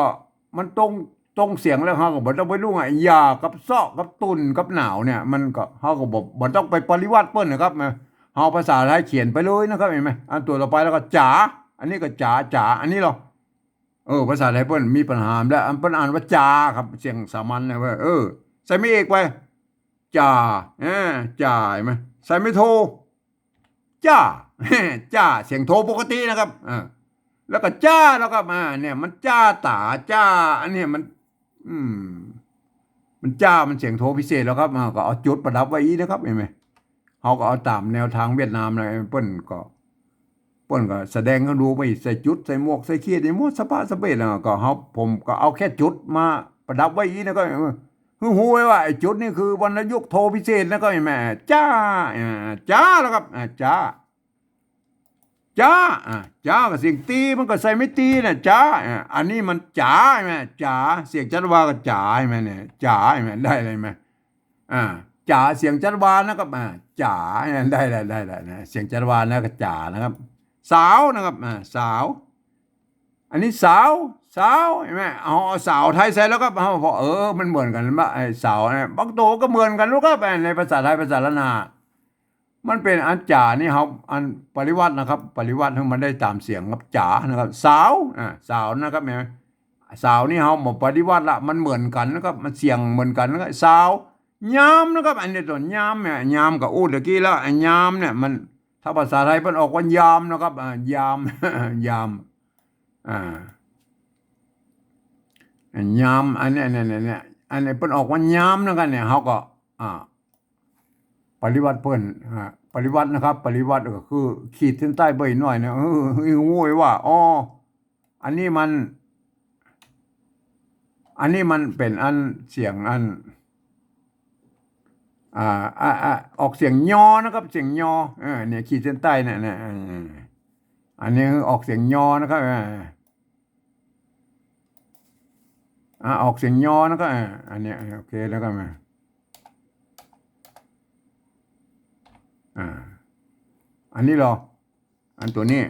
มันตรง ตรงเสียงแล้ว เฮาก็บ่ต้องไปลุงอ่ะ อย่ากับเซาะกับตุ่นกับหนาวเนี่ย มันก็ เฮาก็บ่ บ่ต้องไปปริวรรตเปิ้นนะครับ เฮาภาษาไทยเขียนไปเลยนะครับ เห็นไหม อันตั๋วต่อไปแล้วก็จ๋า อันนี้ก็จ๋า จ๋า อันนี้เหรอ เออ ภาษาไทยเปิ้นมีปัญหาแล้ว อันเปิ้นอ่านว่าจ๋าครับ เสียงสามัญนะเว้ย เออ ใส่ไม่เอกไป จ๋า เออ จ๋า เห็นไหม ใส่ไม่โท จ้า จ้า เสียงโทปกตินะครับ อ่า แล้วก็จ้าแล้วครับ อ่า เนี่ย มันจ้าต๋า จ้า อันเนี้ยมัน อืม มันจ้า มันเสียงโทพิเศษแล้วครับ อ่า ก็เอาจุดประดับไว้อี้นะครับ เห็นไหม เฮาก็เอาต๋ามแนวตางเวียดนามนะ เปิ้นก็ เปิ้นก็แสดงหื้อดูไป ใส่จุด ใส่หมวก ใส่เขียด ใส่หมวก สะพะสะเปด แล้วก็เฮา ผมก็เอาแค่จุดมาประดับไว้อี้นะครับ เออ หื้อฮู้ไว้ว่าไอ้จุดนี่คือวรรณยุกต์โทพิเศษนะครับ เห็นไหม จ้า อ่า จ้าแล้วครับ อ่า จ้า จ้า อ่า จ้าก็เสียงตี มันก็ใส่ไม่ตีนะ จ้า อ่า อันนี้มันจ๋า เห็นไหม จ๋า เสียงจัตวาก็จ๋า เห็นไหมเนี่ย จ๋า เห็นไหม ได้เลยไหม อ่า จ๋า เสียงจัตวานะครับ อ่า จ๋า ได้แล้ว ได้แล้วนะ เสียงจัตวานะก็จ๋านะครับ สาวนะครับ อ่า สาว อันนี้สาว สาว เห็นไหม เอา เอาสาวไทยใส่แล้วก็ เอา พอ เออ มันเหมือนกั๋นปะ ไอ้สาวเนี่ย บางตั๋วก็เหมือนกั๋นลูกครับ ในภาษาไทย ภาษาล้านนา มันเป๋นอันจ๋านี่ครับ อันปริวรรตนะครับ ปริวรรตหื้อมันได้ต๋ามเสียงครับ จ๋านะครับ สาว อ่า สาวนะครับ เห็นไหม สาวนี่เฮาบ่ปริวรรตละ มันเหมือนกั๋นนะครับ มันเสียงเหมือนกั๋นนะครับ สาว ยามนะครับ อันนี้ตั๋วยามเนี่ย ยามก็อู้ตะกี้แล้ว ไอ้ยามเนี่ยมัน ถ้าภาษาไทยเปิ้นออกว่ายามนะครับ อ่า ยาม ยาม อ่า ยาม อันเนี้ย เนี่ย เนี่ย เนี่ย อันนี้เปิ้นออกว่ายามนะครับ เนี่ย เฮาก็ อ่า ปริวรรตเปิ้น อ่า ปริวรรตนะครับ ปริวรรตก็คือขีดเส้นใต้ไปหน่อยนะ เออ หื้อฮู้ไว้ว่า อ๋อ อันนี้มัน อันนี้มันเป๋นอันเสียงอัน อ่า อ่า อ่า ออกเสียงยอนะครับ เสียงยอ เออ เนี่ย ขีดเส้นใต้เนี่ย เนี่ย เออ อันนี้ออกเสียงยอนะครับ อ่า อ่า ออกเสียงยอนะครับ อ่า อันเนี้ย โอเค แล้วก็มา อ่า อันนี้เหรอ อันตั๋วนี้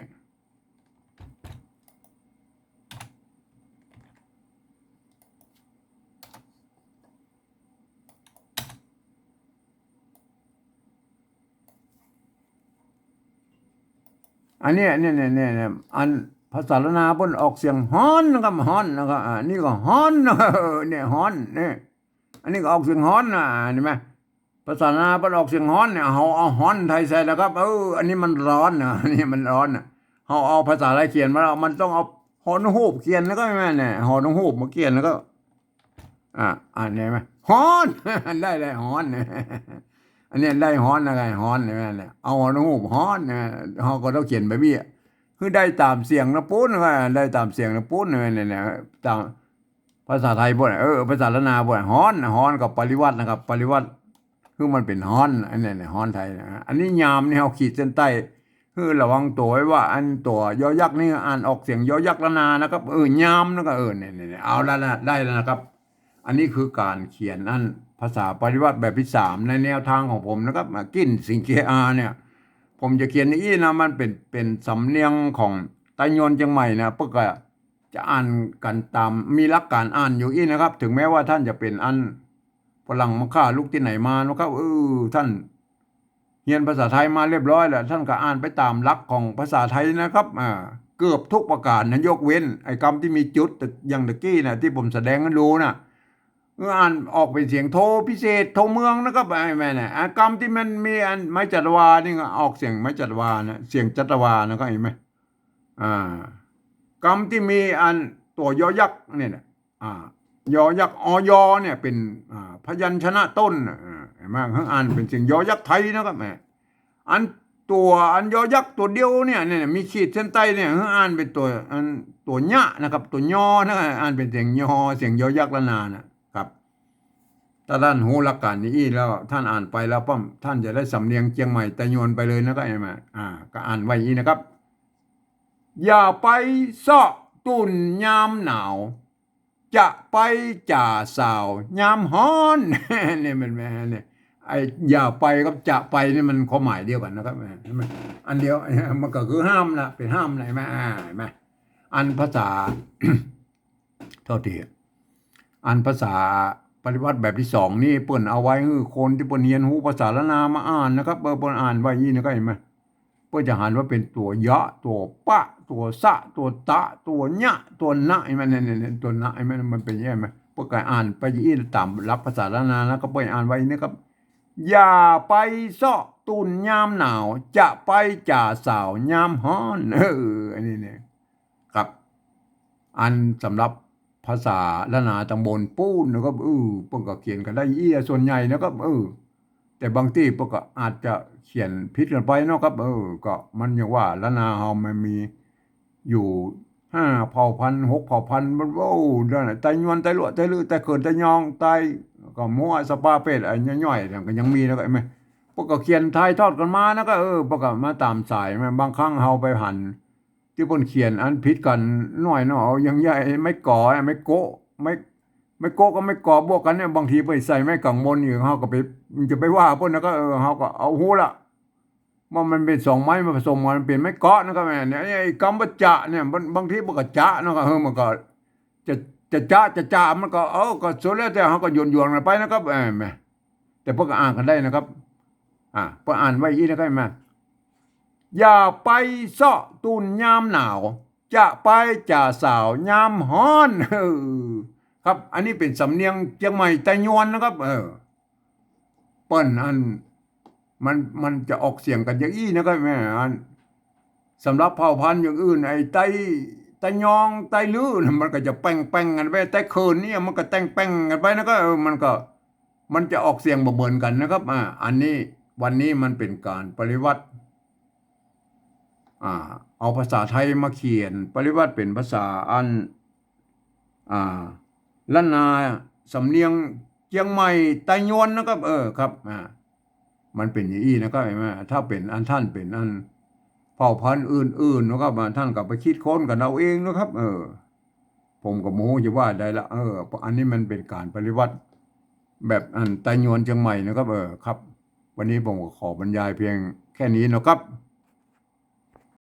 อันเนี้ย เนี่ย เนี่ย เนี่ย เนี่ย อันภาษาล้านนาเปิ้นออกเสียงฮ้อนนะครับ ฮ้อนนะครับ อ่า นี่ก็ฮ้อนนะครับ เออ เนี่ย ฮ้อน เนี่ย อันนี้ก็ออกเสียงฮ้อนนะ เห็นไหม ภาษาล้านนาเปิ้นออกเสียงฮ้อนเนี่ย เฮาเอาฮ้อนไทยใส่แล้วครับ เออ อันนี้มันร้อนนะ อันนี้มันร้อนนะ เฮาเอาภาษาไทยเขียนมาแล้ว มันต้องเอาหอนูกฮูกเขียนแล้วก็ แม่นเนี่ย หอนูกฮูกมาเขียนแล้วก็ อ่ะ อันนี้ไหม ฮ้อน ได้ ได้ฮ้อน อันเนี้ยได้ฮ้อนนะ ไง ฮ้อนเนี่ย แม่นเนี่ย เอาหอนูกฮูกฮ้อนเนี่ย เฮาก็ต้องเขียนแบบนี้อะ คือได้ต๋ามเสียงนะปู๊น ว่าได้ต๋ามเสียงนะปู๊น เนี่ย เนี่ย เนี่ย ต๋าม ภาษาไทยปู๊น เออ ภาษาล้านนาปู๊น ฮ้อน ฮ้อนกับปริวรรตนะครับ ปริวรรต คือมันเป๋นฮ้อน อันเนี้ยเนี่ย ฮ้อนไทยนะ อันนี้ยามนี่เฮาขีดเส้นใต้ คือระวังตั๋วไว้ว่า อันตั๋วยอยักษ์นี่อ่านออกเสียงยอยักษ์ล้านนานะครับ เออ ยามนะครับ เออ เนี่ย เนี่ย เนี่ย เอาละนะ ได้แล้วนะครับ อันนี้คือก๋านเขียนอันภาษาปริวรรตแบบตี้สามในแนวตางของผมนะครับ อ่า กลิ่นสิงห์เคอาเนี่ย ผมจะเขียนอย่างอี้นะ มันเป๋น เป๋นสำเนียงของไตยวนเจียงใหม่นะ เปิ้นก็ จะอ่านกั๋นต๋าม มีหลักก๋านอ่านอยู่อี้นะครับ ถึงแม้ว่าต้านจะเป๋นอันฝรั่งมังค่าลุกตี้ไหนมานะครับ เออ ต้านเฮียนภาษาไทยมาเรียบร้อยแล้ว ต้านก็อ่านไปต๋ามหลักของภาษาไทยนะครับ อ่า เกือบทุกประการนะ ยกเว้นไอ้กำตี้มีจุด อย่างตะกี้นะ ตี้ผมแสดงหื้อดูนะ เออ อ่านออกเป๋นเสียงโทพิเศษ โทเมืองนะครับ ไอ้แม่เนี่ย อ่ะ กำตี้มันมีอันไม้จัตวานี่ก็ออกเสียงไม้จัตวานะ เสียงจัตวานะครับ หันก่อ อ่า กำตี้มีอันตั๋วยอยักษ์เนี่ยนะ อ่า ยอยักษ์ อย เนี่ยเป๋น อ่า พยัญชนะต้นน่ะ อ่า หันก่อ หื้ออ่านเป๋นเสียงยอยักษ์ไทยนะครับ แม่ อันตั๋ว อันยอยักษ์ตั๋วเดียวเนี่ย เนี่ย มีขีดเส้นใต้เนี่ย หื้ออ่านเป๋นตั๋ว อันตั๋วยะนะครับ ตั๋วยอนะ อ่านเป๋นเสียงยอ เสียงยอยักษ์ล้านนานะครับ ถ้าต้านฮู้หลักการนี้อี้แล้ว ต้านอ่านไปแล้วป้อม ต้านจะได้สำเนียงเจียงใหม่ไตยวนไปเลยนะครับ หันก่อ อ่า ก็อ่านไว้อี้นะครับ อย่าไปเซาะตุ่นยามหนาว จะไปจ๋าสาวยามฮ้อน เนี่ยมัน แม่เนี่ย ไอ้อย่าไปกับจะไปนี่มันความหมายเดียวกั๋นนะครับ แม่ อันเดียว มันก็คือห้ามนะ เป๋นห้ามนะ หันก่อ อ่า หันก่อ อันภาษา โทษที อันภาษาปริวรรตแบบตี้สองนี่เปิ้นเอาไว้หื้อคนตี้เปิ้นเฮียนฮู้ภาษาล้านนามาอ่านนะครับ เออ เปิ้นอ่านไว้อี้นะครับ หันก่อ เปิ้นจะหันว่าเป๋นตั๋วยะ ตั๋วปะ ตั๋วสะ ตั๋วตะ ตั๋วยะ ตั๋วนะ หันก่อ เนี่ย เนี่ย ตั๋วนะ หันก่อ มันเป๋นอย่างนี้ หันก่อ เปิ้นก็อ่านไปอี้ต๋ามหลักภาษาล้านนานะ ก็เปิ้นอ่านไว้อี้นะครับ อย่าไปเซาะตุ่นยามหนาว จะไปจ๋าสาวยามฮ้อน เออ อันนี้เนี่ย ครับ อันสำหรับภาษาล้านนาตางบนปู๊นนะครับ เออ เปิ้นก็เขียนกั๋นได้อี้ส่วนใหญ่นะครับ เออ แต่บางตี้เปิ้นก็อาจจะเขียนผิดกั๋นไปเนาะครับ เออ ก็มันอย่างว่าล้านนาเฮามันมีอยู่ห้าเผ่าพันธุ์ หกเผ่าพันธุ์ มัน โอ้ นั่นน่ะ ไตยวน ไตลัว ไตลื้อ ไตเขิน ไตยอง ไตก็มัว สะปา เปต ไอ้ย่อยๆ นั่นก็ยังมีนะครับ หันก่อ เปิ้นก็เขียนถ่ายทอดกั๋นมานะครับ เออ เปิ้นก็มาต๋ามสาย บางครั้งเฮาไปหัน ตี้เปิ้นเขียนอันผิดกั๋นหน้อยเนาะ เอาอย่างใหญ่ ไม้ก๋อ ไม้โก๊ะ ไม้ ไม้โก๊ะกับไม้ก๋อบวกกั๋นเนี่ย บางทีไปใส่ไม้กังวลอยู่ เฮาก็ไป จะไปว่าเปิ้นนะก็ เออ เฮาก็เอาฮู้ละ ว่ามันเป๋นสองไม้มาผสมกั๋น มันเป๋นไม้ก๋อนะครับ แม่เนี่ย ไอ้กำว่าจะเนี่ย บาง บางทีมันก็จะเนาะ เออ มันก็ จะ จะจะ จะจะ มันก็ เออ ก็สุดแล้วแต่ เฮาก็หยวนๆ กั๋นไปนะครับ เออ แม่ แต่เปิ้นก็อ่านกั๋นได้นะครับ อ่า เปิ้นอ่านไว้อี้นะครับ หันก่อ อย่าไปเซาะตุ่นยามหนาว จะไปจ๋าสาวยามฮ้อน เออ ครับ อันนี้เป๋นสำเนียงเจียงใหม่ไตยวนนะครับ เออ เปิ้นอัน มัน มันจะออกเสียงกั๋นอย่างอี้นะครับ แม่ อัน สำหรับเผ่าพันธุ์อย่างอื่น ไอ้ไต ไตยอง ไตลื้อน่ะ มันก็จะแป่งๆ กั๋นไป ไตเขินเนี่ย มันก็แต่งแป่งกั๋นไปนะ ก็ เออ มันก็ มันจะออกเสียงบ่เหมือนกั๋นนะครับ อ่า อันนี้ วันนี้มันเป๋นก๋านปริวรรต อ่า เอาภาษาไทยมาเขียน ปริวรรตเป๋นภาษาอัน อ่า ล้านนา สำเนียงเจียงใหม่ไตยวนนะครับ เออ ครับ อ่า มันเป๋นอย่างอี้นะครับ หันก่อ ถ้าเป๋นอันต้านเป๋นอันเผ่าพันธุ์อื่นๆ นะครับ อ่า ต้านก็ไปคิดค้นกั๋นเอาเองนะครับ เออ ผมก็บ่ฮู้จะว่าใดละ เออ อันนี้มันเป๋นก๋านปริวรรตแบบอันไตยวนเจียงใหม่นะครับ เออ ครับ วันนี้ผมก็ขอบรรยายเพียงแค่นี้นะครับ